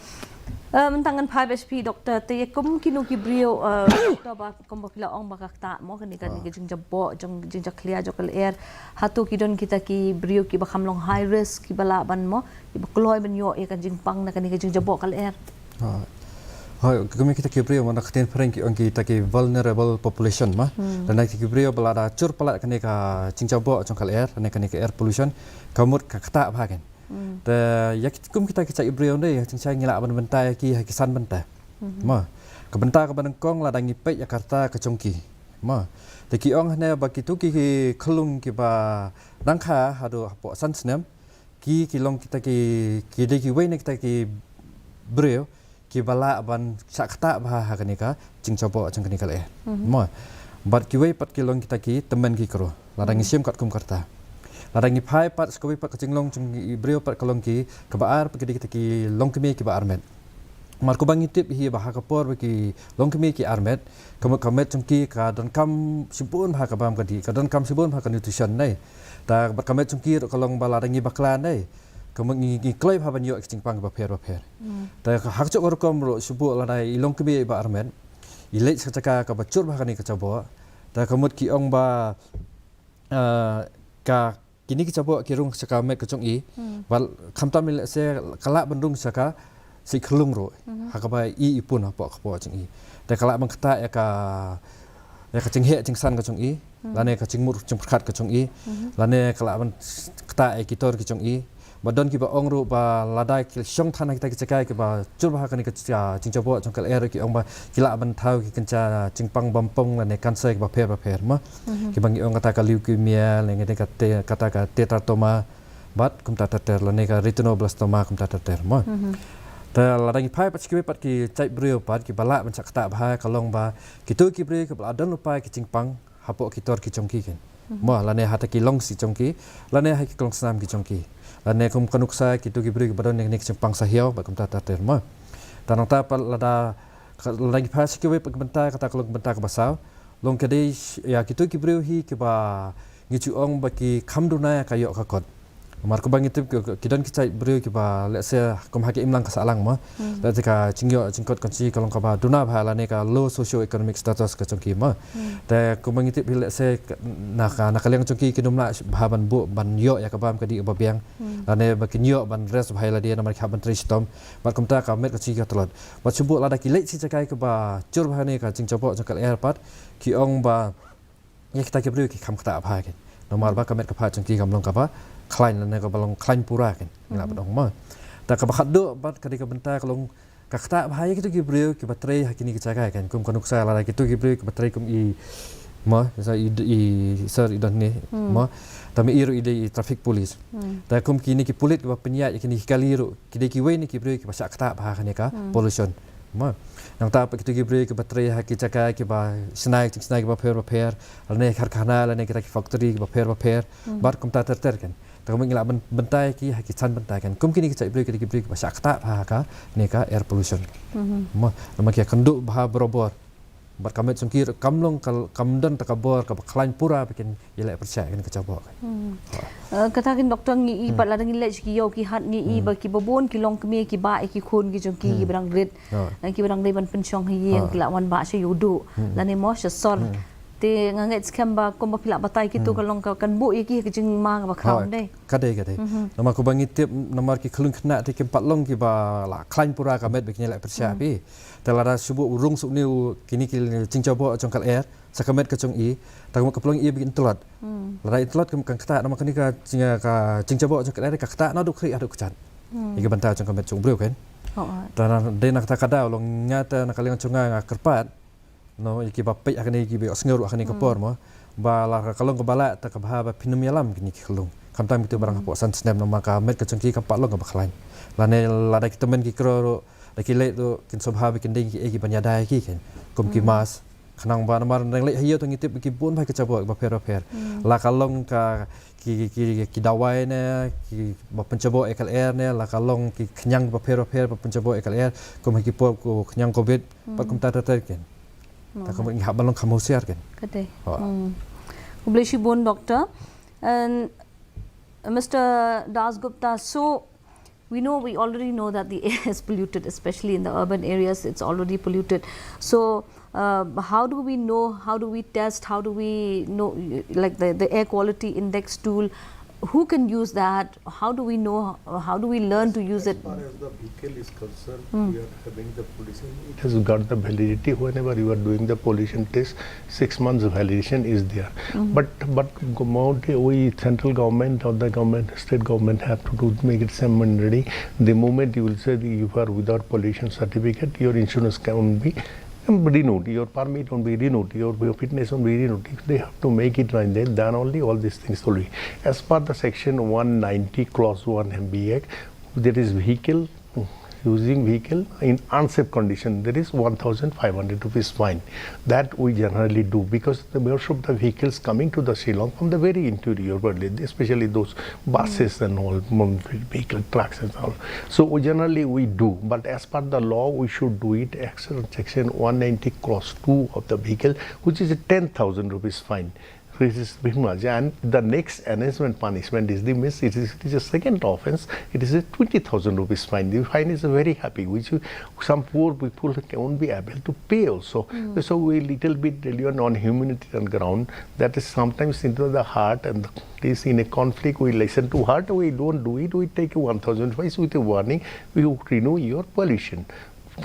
Um, tang ngan phai bad phi, Doctor, te kum kino ki briew, uh, Doctor, ba kum ba phi la ong ba ka ktah mo kane ka, kane ka jingjaboh, jing jingjakhlia jong ka lyer. Hato ki don kita ki briew kiba kham long high risk, kiba lah ban mo, kiba kloi ban ïoh ïa ka jingpang na kane ka jingjaboh ka lyer. Ha. Hooid, kum kita ki briew, man ka ktien phareng ki ong kita ki vulnerable population mo. Lane ki briew ba la da jur palat kane ka jingjaboh jong ka lyer, lane kane ka air pollution, ka mut ka ktah bha kein. Te ïa ki kum kita ki jait briew ne, jingshai ngi lah ban bynta ïa ki ha ki san bynta. Mo. Ka bynta kaba nyngkong lada ngi peit ïa ka rta ka jong ki. Mo. Te ki ong hangne ba kito ki, ki khyllung kiba dang kha haduh hapoh san snem, ki, ki long kita ki, ki dei kiwei na kita ki briew kiba lah ban shah ktah bha ha kane ka jingjaboh jong kane ka lyer. Mo. Bad kiwei pat ki long kita ki tymmen ki kro. Lada ngi shim katkum ka rta. Lada ngi phai pat sa kawei pat ka jinglong jong ki briew pat ka long ki, kaba ar pat ki dei kita ki longkmie kiba armet. Mar kumba ngi tip hi ba ha ka por ba ki longkmie ki armet, ka mut ka met jong ki ka donkam shibun bha ka bam ka dih, ka donkam shibun bha ka nutrition ne. Te bad ka met jong ki ruh ka long ba lada ngi bakla ne, ka mut ngi, ngi kloi bha ban ïoh ka jingpang bapher bapher. Te ha kajuh ka rukom ruh shu buh lada i longkmie iba armet i leit sha ka jaka kaba jur bha kane ka jaboh. Te ka mut ki ong ba, ah, ka, kine ki jaboh ki rung sha ka met ka jong i. Bad khamtam i lehse ka lah ban rung sha ka, sha i khyllung ruh. Ha kaba i, i pun hapoh, hapoh jong i. Te ka lah ban ktah ïa ka, ïa ka jingheh jingsan ka jong i. lane ka jingmut jingpyrkhat ka jong i, lane ka lah ban ktah ïa ki tor ki jong i. Ba don kiba ong ruh ba lada ki shong than ha kita ki jaka kiba jur bha ha kane ka jingjaboh jong ka lyer, ki ong ba ki lah ban thaw ki kynja jingpang bampong lane cancer kiba pher ba pher mo. Kiba ngi ong kata ka leukemia, lane kata ka te-, kata ka teratoma, bad kumta ter ter, lane ka retinoblastoma kumta ter ter mo. Te lada ngi phai pat sha kiwei pat ki jait briew pat kiba lah ban shah ktah bha, ka long ba kito ki briew kiba lah don lypa ki jingpang hapoh ki tor ki jong ki keiñ mo, lane ha kita ki long shi jong ki, lane ha ki long snam ki jong ki, lane kum ka nuksa kito ki briew kiba don ïa kine ki jingpang sahiaw bad kumta ter ter mo. Te nangta pat lada, lada ngi phai sha kiwei pat ki bynta, kata ka long bynta kaba saw, long ka dei ïa kito ki briew hi kiba ngi ju ong ba ki kham duna ïa ka ïoh ka kot. Namar kumba ngi tip ki, ki don ki jait briew kiba, let's say, kum ha ka imlang ka sahlang mo, let's say, ka jingïoh jingkot ka jong ki ka long kaba duna bha lane ka low socio economic status ka jong ki mo. Te kumba ngi tip hi, let's say, na ka, na ka liang jong ki kin ym lah bha ban buh ban ïoh ïa ka bam ka dih ba biang, lane ba kin ïoh ban rest bha ïa lade namar ki hap ban trei shitom. Bad kumta ka met ka jong ki ka tlot. Bad shu buh lada ki leit sha jaka kiba jur bha ha kane ka jingjaboh jong ka lyer pat, ki ong ba ïa kita ki briew ki kham ktah bha keiñ. Namar ba ka met ka phad jong ki kam long kaba khlaiñ lane kaba long khlaiñ pura keiñ, ngi lah ban ong mo. Te kaba khatduh bad ka dei ka bynta ka long ka ktah bha ïa kito ki briew kiba trei ha kine ki jaka keiñ. Kum ka nuksa lada kito ki briew kiba trei kum i mo, sa i, i sir i don ne mo. Te ma i ruh i dei i traffic police. Te kum kine ki pulit kiba pynïaid ïa kine ki kali ruh ki dei kiwei na ki briew kiba shah ktah bha ha kane ka pollution mo. Nangta pat kito ki briew kiba trei ha ki jaka kiba shna jingshnai kiba pher ba pher, lane karkhana lane kita ki factory kiba pher ba pher, bad kumta ter ter keiñ. Te kumno ngi lah ban bynta ïa ki ha ki san bynta keiñ. Kum kine ki jait briew ki dei ki briew kiba shah ktah bha ha kane ka air pollution mo. Namar ki ïakynduh bha barabor. Bad ka met jong ki ruh kam long ka, kam don ta ka bor kaba khlaiñ pura ba kin ïaleh pyrshah ïa kane ka jaboh. Eh, kata keiñ Doctor, ngi i pat lada ngi leit sha ki ïew ki hat ngi i ba kiba bun ki longkmie ki bah ïa ki khun ki jong ki kiba dang rit. Ngi kiba dang dei ban pynshong ha ïing ki lah wan bah sha ïewduh lane mo sha sor. Te nga ngeit skhem ba kumba phi lah batai kito ka long ka, kan buh ïa ki ha ka jingma kaba khraw dei. Ka dei, ka dei. Namar kumba ngi tip, namar ki khyllung khynnah te kim pat long kiba lah khlaiñ pura ka met ba kin ïaleh pyrshah phi. Te lada shu buh u rung suk ne u kine ki jingjaboh jong ka lyer sha ka met ka jong i, te ka mut ka pynlong i ba kin tlot. Lada i tlot ka mut kan ktah, namar kane ka jing, ka jingjaboh jong ka lyer ka ktah naduh khlieh haduh kjat. Ïa ka bynta jong ka met jong u briew keiñ. Te na, dei na kata ka daw long nga te na ka liang jong nga nga kyrpad, no, ïa kiba peit ha kane kiba ïohsngew ruh ha kane ka por mo, ba lada ka long kaba lah te ka bha ba phin ym ïalam kine ki khyllung. Khamtam kito ba dang hapoh san snem, namar ka met ka jong ki kam pat long kaba khlaiñ. Lane lada ki tymmen ki kro ruh, da ki leit ruh kin sngewbha ba kin dei kiei kiban ïada ïa ki keiñ. Kum ki mask. Khnang ba namar nang leit ha ïew te ngi tip ba ki bun bha ki jaboh ba pher ba pher. La ka long ka ki, ki, ki, ki dawai ne kiba pynjaboh ïa ka lyer ne, la ka long ki khñiang ba pher ba pher ba pynjaboh ïa ka lyer, kum ha ki por ka khñiang covid, pat kumta ter ter keiñ. Te ka mut ngi hap ban long kham husiar keiñ. Ka dei. Khublei shibun, Doctor. And Mister Dasgupta, so we know, we already know that the air is polluted, especially in the urban areas, it's already polluted. So, uh, how do we know, how do we test, how do we know, like, the, the air quality index tool, who can use that? How do we know? How do we learn to use it? As far as the vehicle is concerned, we are having the pollution. It has got the validity. Whenever you are doing the pollution test, six months validation is there. But, but government, we, central government or the government, state government have to do, make it same mandatory. The moment you will say that you are without pollution certificate, your insurance can be, um, renewed, your permit won't be renewed, your, your fitness won't be renewed. They have to make it like that, then only all these things will be. As per the section one ninety clause one M B Act, that is vehicle, using vehicle in unsafe condition, there is one thousand five hundred rupees fine. That we generally do because the most of the vehicles coming to the Shillong from the very interior world, especially those buses and all, um, vehicle, trucks and all. So we generally we do, but as per the law, we should do it as per section one ninety clause two of the vehicle, which is a ten thousand rupees fine. This is very much. And the next enhancement punishment is the miss. It is, it is a second offense. It is a twenty thousand rupees fine. The fine is very heavy, which you, some poor people won't be able to pay also. So we little bit reliant on humanitarian ground. That is sometimes into the heart and the, is in a conflict. We listen to heart. We don't do it. We take one thousand five with a warning. We renew your pollution.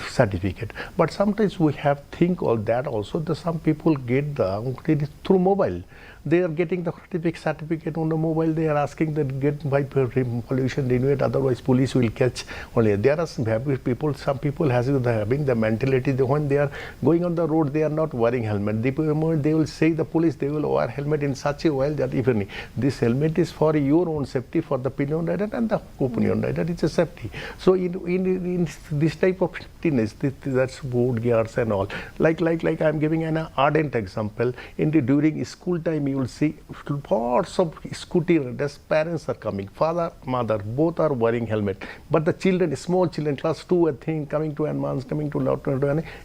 certificate. But sometimes we have think all that also. The some people get the, it is through mobile. They are getting the certificate, certificate on the mobile. They are asking that get my pollution renewed. Otherwise, police will catch. Only there are some happy people. Some people has the, having the mentality that when they are going on the road, they are not wearing helmet. They, they will say the police they will wear helmet in such a way that even this helmet is for your own safety, for the pillion rider and the co-pillion rider. It's a safety. So in, in, in this type of safety ness, this, that's boot gears and all. Like like like I'm giving an ardent example. In the during school time, you will see lots of scooty riders. Parents are coming, father, mother, both are wearing helmet. But the children, small children, class two, I think, coming to advance, coming to lot,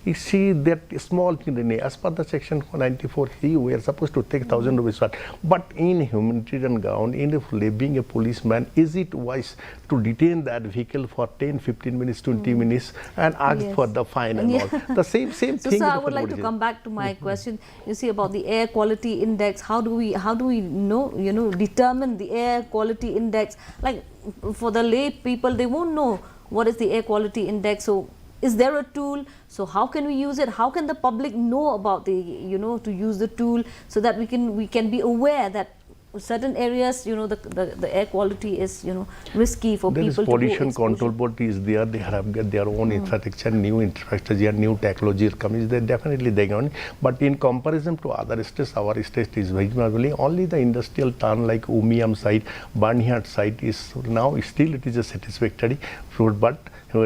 you see that small children. As per the section ninety-four C, we are supposed to take thousand rupees fine. But in humanitarian ground, in if being a policeman, is it wise to detain that vehicle for ten, fifteen minutes, twenty minutes, and ask for the fine and all? The same same So, thing sir, I with the would like to police. Come back to my question. You see about the air quality index. How do we, how do we know, you know, determine the air quality index? Like, for the lay people, they won't know what is the air quality index. So, is there a tool? So, how can we use it? How can the public know about the, you know, to use the tool so that we can, we can be aware that certain areas, you know, the, the, the air quality is, you know, risky for There is people to go pollution exposure. Control board is there. They have got their own infrastructure, new infrastructure, new technology coming. They definitely they can. But in comparison to other states, our state is very marginally only the industrial town like Umiam side, Byrnihat side is now still it is a satisfactory fruit, but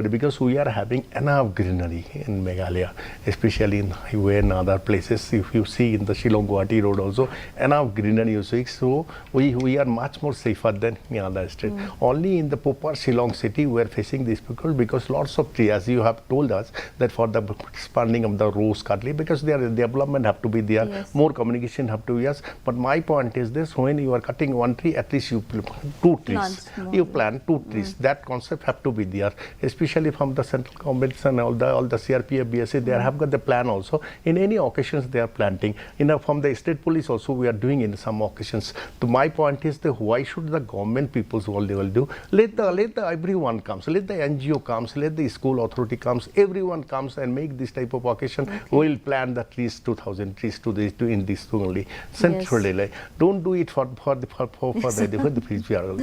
because we are having enough greenery in Meghalaya, especially in highway and other places. If you see in the Shillong Guwahati road also, enough greenery you see. So we, we are much more safer than in other state. Only in the proper Shillong city we are facing this because, because lots of trees, as you have told us that for the expanding of the rose cutting, because their development have to be there, more communication have to be, yes. But my point is this: when you are cutting one tree, at least you pl-, two trees. Plant more. You plant two trees. That concept have to be there, especially from the central governments and all the, all the C R P F, B S A, they have got the plan also. In any occasions, they are planting. You know, from the state police also, we are doing in some occasions. So my point is that why should the government people's world they will do? Let the, let the everyone comes. Let the N G O comes. Let the school authority comes. Everyone comes and make this type of occasion. We'll plant at least two thousand trees to this, to in this only. Centrally, like, don't do it for, for the, for, for, for the, for the future.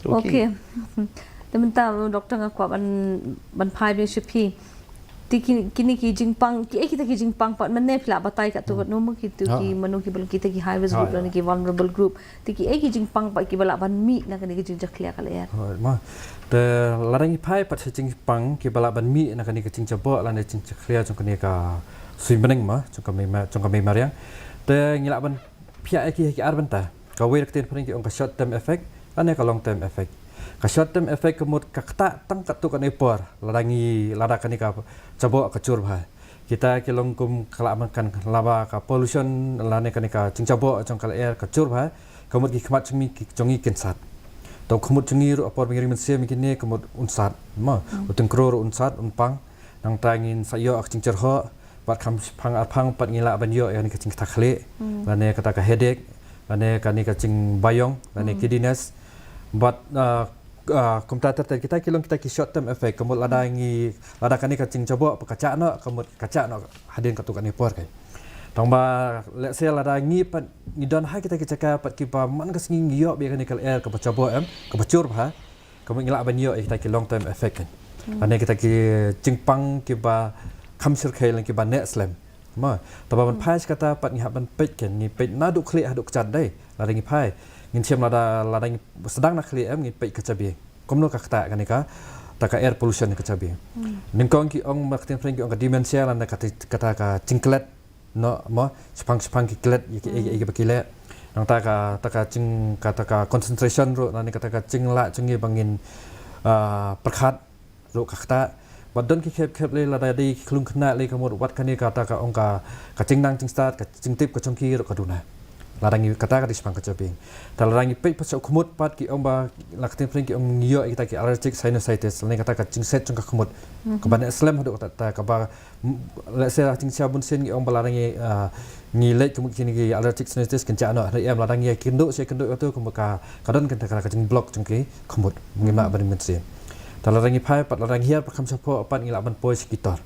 Okay. Te mynta, Doctor, nga kwah ban, ban phai bniah sha phi. Te ki, kine ki jingpang, kiei kita ki jingpang pat mynne phi lah batai katto katno mo kito ki mano kiba long kita ki high risk group lane ki vulnerable group. Te kiei ki jingpang pat kiba lah ban mih na kane ka jingjakhlia ka lyer. Te lada ngi phai pat sha jingpang kiba lah ban mih na kane ka jingjaboh lane jingjakhlia jong kane ka suiñ bneng mo, jong ka mei ma-, jong ka mei mariang. Te ngi lah ban peit ïa ki ha ki ar bynta. Kawei la ka ktien phareng ki ong ka short term effect lane ka long term effect. Ka short term effect ka mut ka ktah tang katto katne por lada ngi, lada kane ka jaboh ka jur bha. Kita ki long kum ka lah mynta kan laba ka pollution lane kane ka jingjaboh jong ka lyer ka jur bha. Ka mut ki khmat jong ngi, ki jong ngi kin sat. To ka mut jong ngi ruh ha por ba ngi ri mynsiem kine ka mut un sat. Mo, u tyngkro ruh un sat, un pang. Nangta ngin sa ïoh ka jingjyrhoh, bad kham shipang arpang pat ngi lah ban ïoh ïa kane ka jingktah khlieh, lane kata ka headache, lane kane ka jingbaïong, lane giddiness. Bad, ah, ah, kumta ter ter kita ki long kita ki short term effect, ka mut lada ngi, lada kane ka jingjaboh pat ka jah noh, ka mut ka jah noh hadien katto katne por kai. Tang ba, let's say lada ngi pat ngi don ha kita ki jaka pat kiba man ka sngi ngi ïoh beit ïa kane ka lyer kaba jaboh em, kaba jur bha. Ka mut ngi lah ban ïoh ïa kita ki long term effect kan. Lane kita ki jingpang kiba kham shyrkhei lane kiba neh slem. Mo, te ba ban phai sha kata pat ngi hap ban peit kan, ngi peit naduh khlieh haduh kjat dei. Lada ngi phai, ngin shem lada, lada ngi sdang na khlieh em, ngin peit ka jabieng. Kumno ka ktah kane kata ka air pollution ka jabieng. Nyngkong ki ong, ba ka ktien phareng ki ong ka dementia lane kata, kata ka jingklet. Noh, mo, shipang shipang ki klet ïa ki, ïa ki, ïa kiba ki leh. Nangta ka, ta ka jing, kata ka concentration ruh, lane kata ka jinglah jong ngi ba ngin, ah, pyrkhat ruh ka ktah. Bad don ki khep khep lei lada dei ki khyllung khynnah lei ka mut wat kane kata ka ong ka, ka jingnang jingstad, ka jingtip ka jong ki ruh ka duna. Lada ngi kata ka dei shipang ka jabieng. Te lada ngi peit pat sha u khmut pat ki ong ba la ka ktien phareng ki ong ngi ïoh ïa kita ki allergic sinusitis, lane kata ka jingset jong ka khmut. Kaba neh slem haduh katta katta kaba, m-, let's say, ha jingshisha bun sien ngi ong ba lada ngi, ah, ngi leit ka mut kine ki allergic sinusitis kan jah noh, hynrei em lada ngi ïakynduh sha ïakynduh kato ka mut ka, ka don kata ka, ka jingblock jong ki khmut. Ngim lah ban mynsiem. Te lada ngi phai pat, lada ngi hiar pat kham shapoh pat, ngi lah ban poi sha ki tor.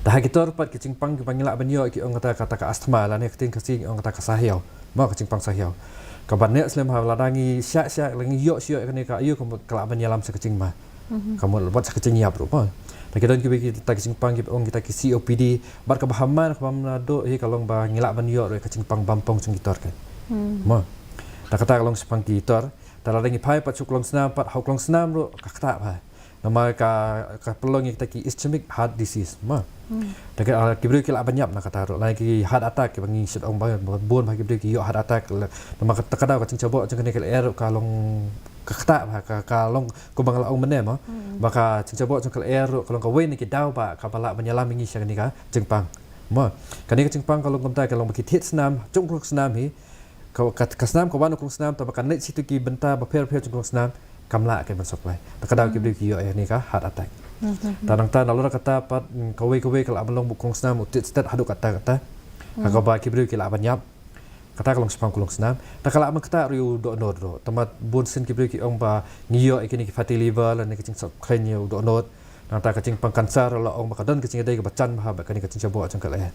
Te ha ki tor pat ki jingpang kiba ngi lah ban ïoh ki ong kata, kata ka asthma, lane ka ktien Khasi ngi ong kata ka sahiaw. Mo, ka jingpang sahiaw. Kaba neh slem ha lada ngi shah shah, lada ngi ïoh shah ïoh kane ka aïu, ka mut ka lah ban ïalam sha ka jingma. Ka mut wat sha ka jingïap ruh mo. Te ki don kiwei kita ki jingpang kiba ong kita ki C O P D, bad kaba hammar kaba mna duh hi ka long ba ngi lah ban ïoh ruh ka jingpang bampong jong ki tor kan. Mo. Te kata ka long shaphang ki tor. Te lada ngi phai pat sha u klongsnam pat, ha u klongsnam ruh ka ktah bha. Namar ka, ka pynlong ïa kita ki ischemic heart disease mo. Te ki, ah, ki briew ki lah ban ïap na kata ruh, lane ki heart attack kiba ngi shu ong ba, ba bun bha ki briew ki ïoh heart attack la-, namar kata ka daw ka jingjaboh jong kane ka lyer ruh ka long ka ktah bha, ka, ka long kumba nga la ong mynne mo. Ba ka jingjaboh jong ka lyer ruh ka long kawei na ki daw ba kaba lah ban ïalam ïa ngi sha kane ka jingpang. Mo. Kane ka jingpang ka long kumta, ka long ba ki thied snam jong u klongsnam hi, ka, ka, ka snam ka wan u klongsnam, te ba kan leit sha kito ki bynta bapher bapher jong u klongsnam, kam lah ka ban supply. Te ka daw ki briew ki ïoh ïa kane ka heart attack. Te nangta nalor kata pat, mm, kawei kawei ka lah ban long ba u klongsnam u tied sted haduh katta katta. Ha kaba ki briew ki lah ban ïap. Kata ka long shaphang u klongsnam. Te ka lah ban ktah ruh ïa u dohnud ruh. Te namar bun sien ki briew ki ong ba ngi ïoh ïa kine ki fatty liver lane ka jingsop khleiñ ïa u dohnud. Nangta ka jingpang cancer la ong ba ka don ka jingïadei kaba jan bha bad kane ka jingjaboh jong ka lyer.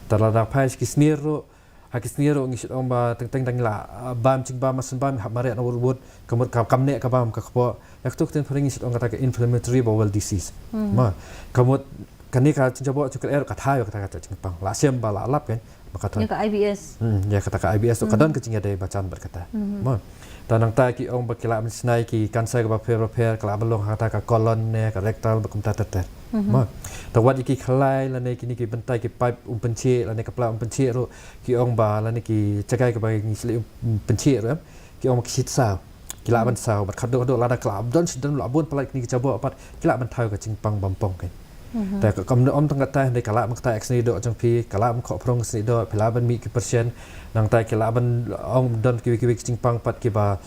Te lada phai sha ki snier ruh, ha ki snier ruh ngi shu ong ba teng teng da ngi la, ah, bam jingbam, masan bam, hap mareh na wut wut, ka mut ka, kam neh ka bam ka kpoh. Ïa kato ka ktien phareng ngi shu ong kata ka inflammatory bowel disease. Mo, ka mut kane ka jingjaboh jong ka lyer ka thaw ïa kata ka jingpang. La shem ba la lap kan, ba ka thaw. Ïa ka I B S. Hmm, ïa kata ka I B S ruh ka don ka jingïadei ba jan bad kata. Mo. Te nangta ki ong ba ki lah ban shna ïa ki cancer kaba pher bapher, ka lah ban long ha kata ka colon ne ka rectal bad kumta ter ter. Mo. Te wat ïa ki khlai lane kine ki bynta ki pipe um pynsheh lane ka pla um pynsheh ruh, ki ong ba lane ki jaka kiba ngi shu leit um pynsheh ruh em, ki ong ba ki shait saw. Ki lah ban saw bad khatduh khatduh lada ka lah don shi don lah bun palat kine ki jaboh pat, ki lah ban thaw ka jingpang bampong kan. Te ka, kam, ym tang kata, hynrei ka lah ban ktah ïa ka snieh doh jong phi, ka lah ban khoh phrong ka snieh doh, phi lah ban mih ki pyrshah. Nangta ki lah ban ong don kiwei kiwei ki jingpang pat kiba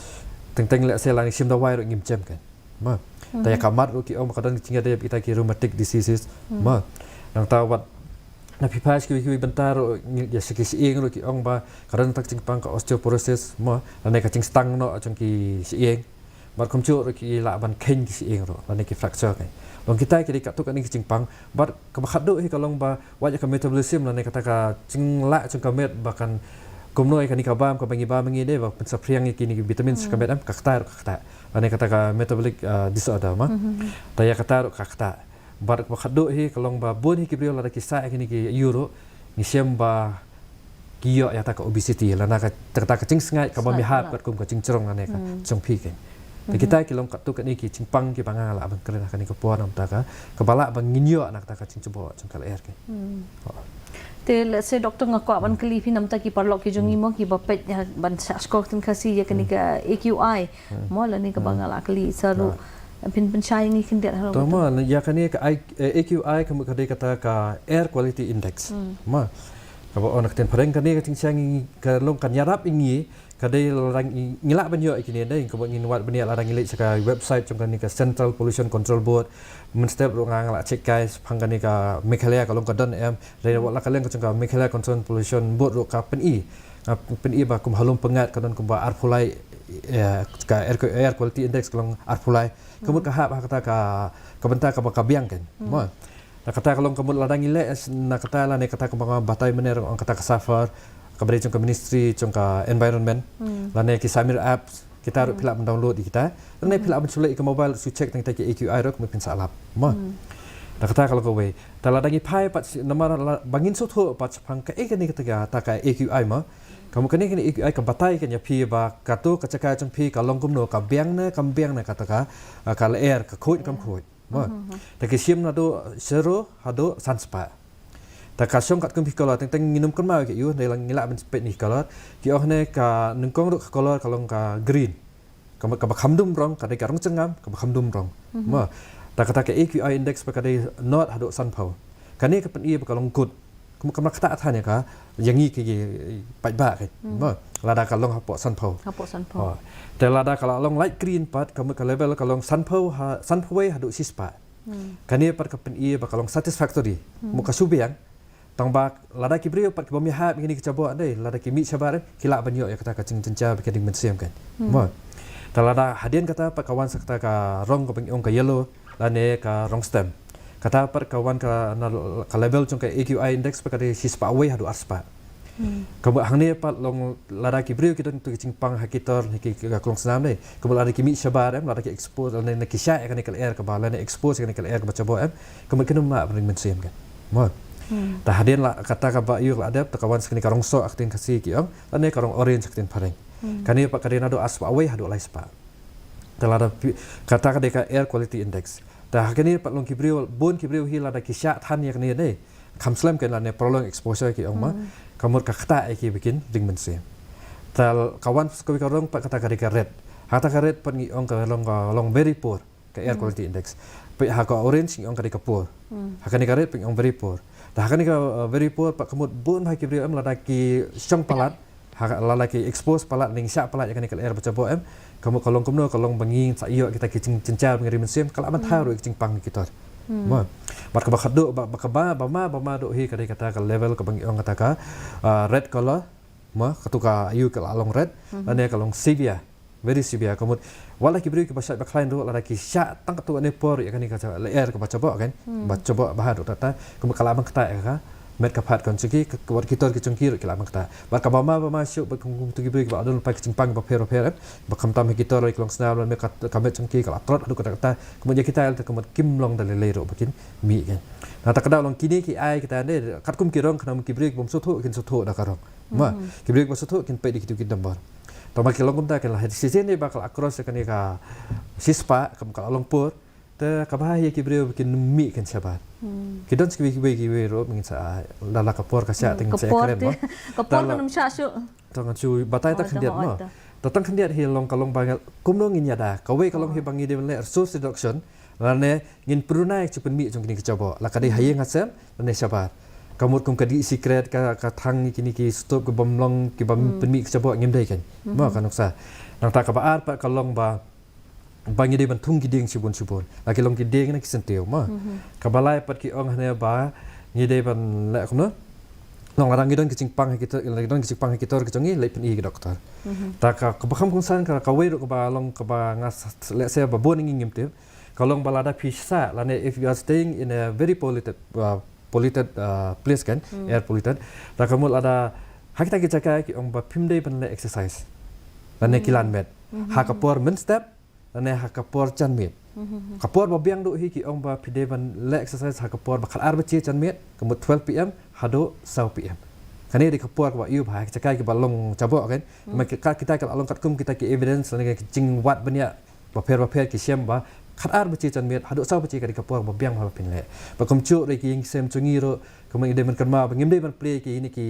teng teng lehse lada ngi shim dawai ruh ngim jem kan. Mo. Te ïa ka mat ruh ki ong ba ka don ka jingïadei bad kita ki rheumatic diseases. Mo. Nangta wat na phi phai sha kiwei kiwei bynta ruh, ngi, ïa sha ki shyieng ruh ki ong ba ka don kata ka jingpang ka osteoporosis mo, lane ka jingstang noh jong ki shyieng. Bad kumjuh ruh ki lah ban kheiñ ki shyieng ruh lane ki fracture kan. Long kita ki dei katto katne ki jingpang. Bad kaba khatduh hi ka long ba wat ïa ka metabolism lane kata ka jinglah jong ka met ba kan kumno ïa kane ka bam kaba ngi bam ngi dei ba pynsaphriang ïa kine ki vitamin sha ka met em, ka ktah ruh ka ktah. Lane kata ka metabolic, ah, disorder mo. Te ïa kata ruh ka ktah. Bad kaba khatduh hi ka long ba bun hi ki briew lada ki sah ïa kine ki aïu ruh, ngi shem ba ki ïoh ïa kata ka obesity lane kata ka jingsngaid kaba mihap katkum ka jingjrong lane ka jong phi kan. Te kita ki long katto katne ki jingpang kiba nga lah ban kren ha kane ka por namar kata ka, kaba lah ba ngin ïoh na kata ka jingjaboh jong ka lyer kan. Te lehse doctor nga kwah ban kylli phi namar kata ki paralok ki jong ngi mo kiba peit ïa ban shah shkor ktien Khasi ïa kane ka A Q I. Mo lane kaba nga la kylli sa ruh. Phin pynshai ngi khyndiat harum. To mo, ïa kane ka I, eh, A Q I ka mut ka dei kata ka air quality index. Mo. Kaba ong na ka ktien phareng kane ka jingshai ngi ka long kan ïarap ïa ngi, ka dei lada ngi, ngi lah ban ïoh ïa kine dei, kaba ngin wad bniah lada ngi leit sha ka website jong kane ka Central Pollution Control Board. Mynstep ruh nga, nga la check kai shaphang kane ka Meghalaya ka long ka don em, hynrei wat la ka liang ka jong ka Meghalaya Control Pollution Board ruh ka pyni. Nga pyni ba kum ha Lum Pyngngad ka don kumba arphew lai, eh, ka air, air quality index ka long arphew lai. Ka mut ka hap ha kata ka, ka bynta kaba ka biang kan. Mo. Na kata ka long ka mut lada ngi leh na kata lane kata kaba nga batai mynne ruh ong kata ka SAFER, kaba dei jong ka ministry jong ka environment. Lane ki SAMIR apps, kita ruh phi lah ban download ïa kita. Lane phi lah ban shu leh ïa ka mobile shu check tang kita ki A Q I ruh ka mut phin sa lap. Mo. Na kata ka long kawei. Te lada ngi phai pat shi, namar la, ba ngin sngewthuh pat shaphang kaei kane kata ka, ta ka A Q I mo. Ka mut kane kane A Q I ka batai kan ïa phi ba kato ka jaka jong phi ka long kumno, ka biang ne kam biang ne kata ka, ah, ka lyer, ka khuid kam khuid. Mo. Te ki shim naduh zero haduh san spah. Te ka shong katkum ki color, teng teng ngin ym kynmaw ïa ki aïu, hynrei ngi lah ban peit na ki color. Ki ong ne ka nyngkong ruh ka color ka long ka green. Kaba, kaba kham dum rong, ka dei ka rong jyrngam, kaba kham dum rong. Mo. Te kata ka A Q I index ba ka dei nod haduh sanphew. Kane ka pyni ba ka long good. Kum, kumba kata than ïa ka, ïa ngi ki paidbah kan. Mo. Lada ka long hapoh sanphew. Hapoh sanphew. Oh. Te lada ka la long light green pat, ka mut ka level ka long sanphew ha, sanphew wei haduh shispah. Kane pat ka pyni ba ka long satisfactory. Mo ka shu biang. Tang ba lada ki briew pat kiba ym ïahap ïa kine ki jaboh dei, lada ki mih shabar ki lah ban ïoh ïa kata ka jingjynjar ba ki ding mynsiem kan. Mo. Te lada hadien kata pat ka wan sa kata ka rong kaba ngi ong ka yellow lane ka rong stem. Kata pat ka wan ka na ka level jong ka A Q I index pat ka dei shispah wei haduh arspah. Ka mut hangne pat long lada ki briew ki don tu ki jingpang ha ki tor ne ki ka klong snam ne. Ka mut lada ki mih shabar em, lada ki expose lane ki shah ïa kane ka lyer kaba lane expose ïa kane ka lyer kaba jaboh em. Ka mut kin ym lah ban ring mynsiem ka. Mo. Ta hadien la kata kaba ïoh la dep ta ka wan sa kane ka rong soh ha ka ktien Khasi ki ong lane ka rong orange ha ka ktien phareng. Kane pat ka dei naduh arspah wei haduh laispah. Te lada pi- kata ka dei ka air quality index. Te ha kane pat long ki briew bun ki briew hi lada ki shah than ïa kane ne. Kham slem kein lane prolonged exposure ki ong ma. Ka mut ka ktah ïa ki ba kin ring mynsiem. Te ka wan sa kawei ka rong pat kata ka dei ka red. Ha kata ka red pat ngi ong ka long ka long very poor ka air quality index. Peit ha ka orange ngi ong ka dei ka poor. Ha kane ka red pat ngi ong very poor. Te ha kane ka uh, very poor pat ka mut bun bha ki briew em lada ki shong palat ha lada ki expose palat ne ngi shah palat ïa kane ka lyer ba jaboh em. Ka mut ka long kumno ka long ba ngin sa ïoh kita ki jing- jynjar ba ngi ring mynsiem ka lah ban thaw ruh ïa ki jingpang ki tor. Mo. Bad kaba khatduh ba ba kaba ba ma ba ma duh hi ka dei kata ka level kaba ngi ong kata ka ah, red color. Mo, katu ka ayu ka la long red lane ka long severe. Very severe ka mut wat la ki briew kiba shait ba khlaiñ ruh lada ki shah tang katu ne por ïa kane ka lyer kaba jaboh kan. Ba jaboh ba haduh ta ta ka mut ka lah ban ktah ïa ka met ka phad kan jong ki ka wat ki tor ki jong ki ruh ki lah ban ktah. Bad kaba ma ba ma shuh bad kum kum tu ki briew kiba don pa ki jingpang ba pher ba pher em. Ba khamtam ha ki tor ki klong snam lane ka ka met jong ki ka la trot haduh kata kata. Ka mut ïa kita ïa ta ka mut kim long da lei lei ruh ba kin mih kan. Na ta ka daw long kine ki ai kita ne katkum ki rong khnang ki briew kibym sngewthuh kin sngewthuh da ka rong. Ma, ki briew kiba sngewthuh kin peit da kitu ki number. Tang ba ki long kumta kin la ha decision ne ba ka la cross ïa kane ka shispah ka ka la long por. Te kaba ha ïa ki briew ba kin mih kin shabar. Ki don sa kiwei kiwei kiwei ruh ba ngin sa la la ka por ka shah te ngin sa krem ba. Ka por kan ym shah shuh. Tang kan shu batai tang khyndiat ma. Ta tang khyndiat hi long ka long ba ngal kumno ngin ïada. Kawei ka long hi ba ngi dei ban leh resource reduction. Lane ngin pynruna ïa ka jingpynmih jong kine ki jaboh. La ka dei ha ïing ha sem lane shabar. Ka mut kum ka dih sikret ka ka thang kine ki stove kibym long kibym pynmih ki jaboh ngim dei kan. Ma ka nuksa. Nangta kaba ar pat ka long ba ba ngi dei ban thung ki dieng shibun shibun. La ki long ki dieng na ki syntiew ma. Kaba lai pat ki ong hane ba ngi dei ban leh kumno. Long lada ngi don ki jingpang ha ki tor, lada ngi don ki jingpang ha ki tor ki jong ngi leit pyni ki doktor. Ta ka kaba kham kongsan ka kawei ruh kaba long kaba nga leh se ba bun ngi ngim tip. Ka long ba lada phi sah lane if you are staying in a very polluted uh, polluted uh, place kan, air polluted. Ta ka mut lada ha kita ki jaka ki ong ba phim dei ban leh exercise. Lane ki lan met. Ha ka por mynstep lane ha ka por janmiet. Ka por ba biang duh hi ki ong ba phi dei ban leh exercise ha ka por ba khatar baje janmiet, ka mut twelve P M haduh saw P M. Kane dei ka por kaba ïoh ba ha ki jaka kiba long jaboh kan. Ma ki ka kita ki la long katkum kita ki evidence lane ki jingwad bniah bapher bapher ki shem ba khatar baje janmiet haduh saw baje ka dei ka por ba biang ba phin leh. Ba kumjuh ruh ki ïing sem jong ngi ruh ka mut ngi dei ban kynmaw ba ngim dei ban plie ki ne ki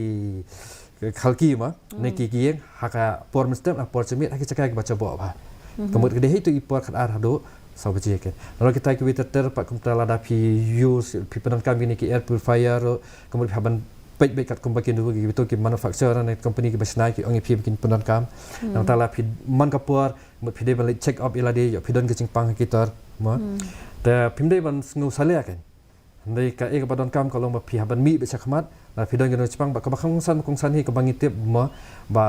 khalki ma ne ki ki ïing ha ka por mynstep ha por janmiet ha ki jaka kiba jaboh ba. Ka mut ka dei hi tu i por khatar haduh saw baje kan. Nalor kita kiwei ter ter pat kumta lada phi use phi pyndonkam ki ne ki air purifier ruh ka mut phi hap ban peit beit katkum ba kin tu ki tu ki manufacturer ne company kiba shna ki ong ïa phi ba kin pyndonkam. Nangta la phi man ka por mut phi dei ban leit check up ïa lade ïoh phi don ka jingpang ha ki tor ma. Te phim dei ban sngew salia kan. Hynrei kaei kaba donkam ka long ba phi hap ban mih beit shakhmat la phi don ka nongshong pang ba kaba kongsan kongsan hi kaba ngi tip ma ba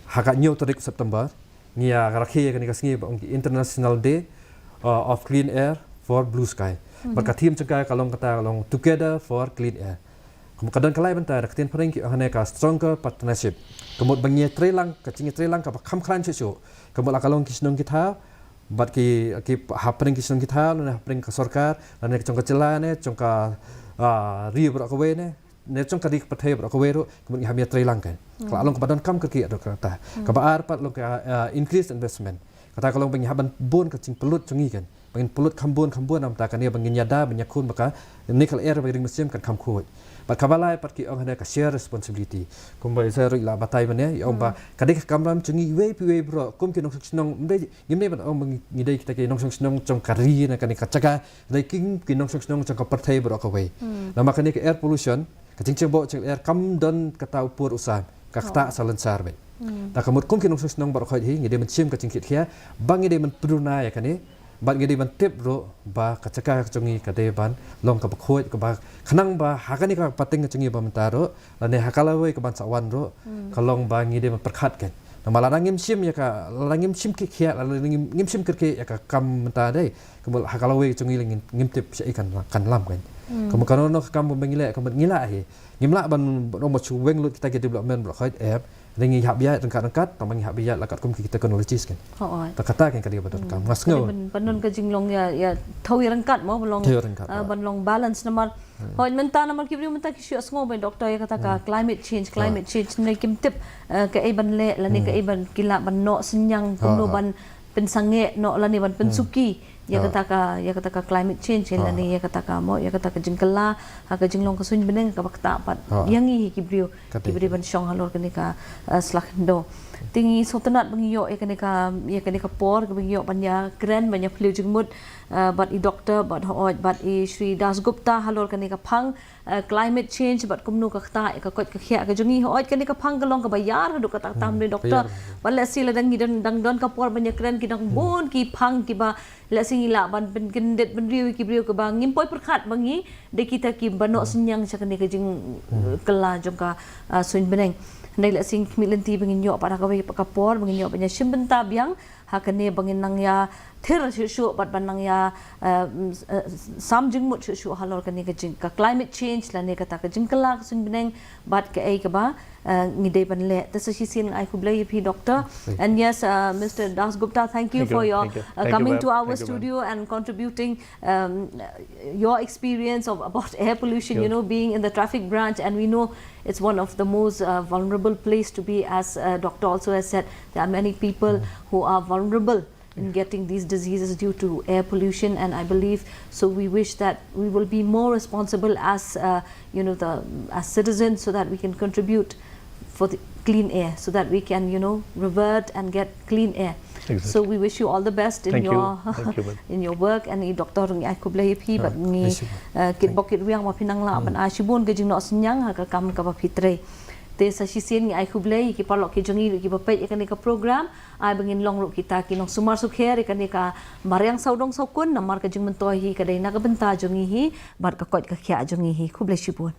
ha ka hynñiew tarik September ngi ïa rakhe ïa kane ka sngi ba ong ki International Day uh, of Clean Air for Blue Sky. Bad ka theme jong ka ka long kata ka long Together for Clean Air. Ka mut ka don ka lai bynta da ka ktien phareng ki ong hane ka stronger partnership. Ka mut ba ngi ïa trei lang ka jingïa trei lang kaba kham khlaiñ shuh shuh. Ka mut la ka long ki shnong ki thaw bad ki ki hapdeng ki shnong ki thaw ne hapdeng ka sorkar ne ka jong ka jylla ne jong ka ah, ri baroh kawei ne ne jong ka ri ka pyrthei baroh kawei ruh ka mut ngi hap ïa trei lang kan. Ka la long kaba donkam ka ki ruh kata. Kaba ar pat long ka ah, increase investment. Kata ka long ba ngi hap ban bun ka jingpynlut jong ngi kan. Ba ngin pynlut kham bun kham bun namta kane ba ngin ïada ba ngin ïakhun ba kane ka lyer ba ring mynsiem kan kham khuid. Bad kaba lai pat ki ong hane ka share responsibility. Kumba i sa ruh i la batai mynne i ong ba ka dei ka kamram jong ngi iwei pa iwei baroh kum ki nongshong shnong. Ym dei ngim dei ban ong ba ngi dei kita ki nongshong shnong jong ka ri na kane ka jaka. Dei ki ki nongshong shnong jong ka pyrthei baroh kawei. Namar kane ka air pollution ka jingjynboh jong ka lyer kam don kata u pur u sam. Ka ktah salonsar beit. Ta ka mut kum ki nongshong shnong baroh khoit hi ngi dei ban shim ka jingkit khia ba ngi dei ban pynruna ïa kane bad ngi dei ban tip ruh ba ka jaka ka jong ngi ka dei ban long kaba khuid kaba khnang ba ha kane ka pateng ka jong ngi ba mynta ruh lane ha ka lawei ka ban sa wan ruh ka long ba ngi dei ban pyrkhat kan Namar lada ngim shim ïa ka, lada ngim shim ki khiah, lada ngim, ngim shim kyrkieh ïa ka kam mynta dei. Kumba ha ka lawei jong ngi la ngim, ngim tip shaei kan, kan lam kan. Kumba kano kano ka kam ba ngi leh, kumba ngi lah hi. Ngim lah ban, ban ong ba shu weng lut kita ki development ba la khoit, eh. Ngi hap ïaid ryngkat ryngkat, tang ba ngi hap ïaid la katkum kita ki technologies kan. Hooid. Ta kata kan ka dei ba donkam. Nga sngew. Ban, ban don ka jinglong ïa, ïa thaw ïa ryngkat mo, ban long, thaw ïa ryngkat, eh, hooid, ban long balance namar. Hooid, mynta namar ki briew mynta ki shu ïohsngew ba doctor ïa kata ka climate change, climate change, ne kim tip, eh, kaei ban leh, lane kaei ban ki lah ban noh synñiang, kumno ban pynsangeh noh, lane ban pynsuki ïa kata ka, ïa kata ka climate change, lane ïa kata ka mo, ïa kata ka jingkylla ha ka jinglong ka suiñ bneng kaba ktah pat ïa ngi hi ki briew, ki briew ban shong halor kane ka, eh, sla khyndew. Te ngi sngewtynnat ba ngi ïoh ïa kane ka, ïa kane ka por kaba ngi ïoh ban ïakren, ban ïaphylliew jingmut, eh, bad i doctor, bad hooid, bad i Shri Dasgupta halor kane ka phang, eh, climate change, bad kumno ka ktah ïa ka koit ka khiah ka jong ngi, hooid, kane ka phang ka long kaba ïar haduh katta katta mynne doctor. Bad lehse lada ngi dang, dang don ka por ban ïakren, ki dang bun ki phang kiba lehse ngi lah ban pynkyndit bynriew ïa ki briew kiba ngim poi pyrkhat ba ngi dei kita kiba noh synñiang sha kane ka jing, eh, kylla jong ka, ah, suiñ bneng. Hynrei lehse ngi khmih lynti ba ngin ïoh pat ha kawei pat ka por ba ngin ïoh ban ïashim bynta biang ha kane ba ngin nang ïathir shuh shuh bad ban nang ïa, eh, mm, eh, sam jingmut shuh shuh halor kane ka jing, ka climate change lane kata ka jingkylla ka suiñ bneng bad kaei kaba, eh, ngi dei ban leh. Te sa shisien ai khublei ïa phi doctor. And yes, uh, Mister Dasgupta, thank you for your, uh, coming to our studio and contributing, um, your experience of, about air pollution, you know, being in the traffic branch, and we know it's one of the most, uh, vulnerable place to be, as, uh, doctor also has said. There are many people who are vulnerable in getting these diseases due to air pollution, and I believe so we wish that we will be more responsible as, uh, you know, the, as citizens, so that we can contribute for the clean air, so that we can, you know, revert and get clean air. So we wish you all the best in your, in your work, and i doctor ngi ai khublei ïa phi bad ngi, uh, kitbok kitrwiang ba phi nang lah ban ai shibun ka jingnoh synñiang ha ka kam kaba phi trei. Te sa shisien ngi ai khublei ïa ki paralok ki jong ngi kiba peit ïa kane ka program. Ai ba ngin long ruh kita ki nongsumar sukher ïa kane ka mariang sawdong sawkun, namar ka jingmyntoi hi ka dei na ka bynta jong ngi hi bad ka koit ka khiah jong ngi hi. Khublei shibun.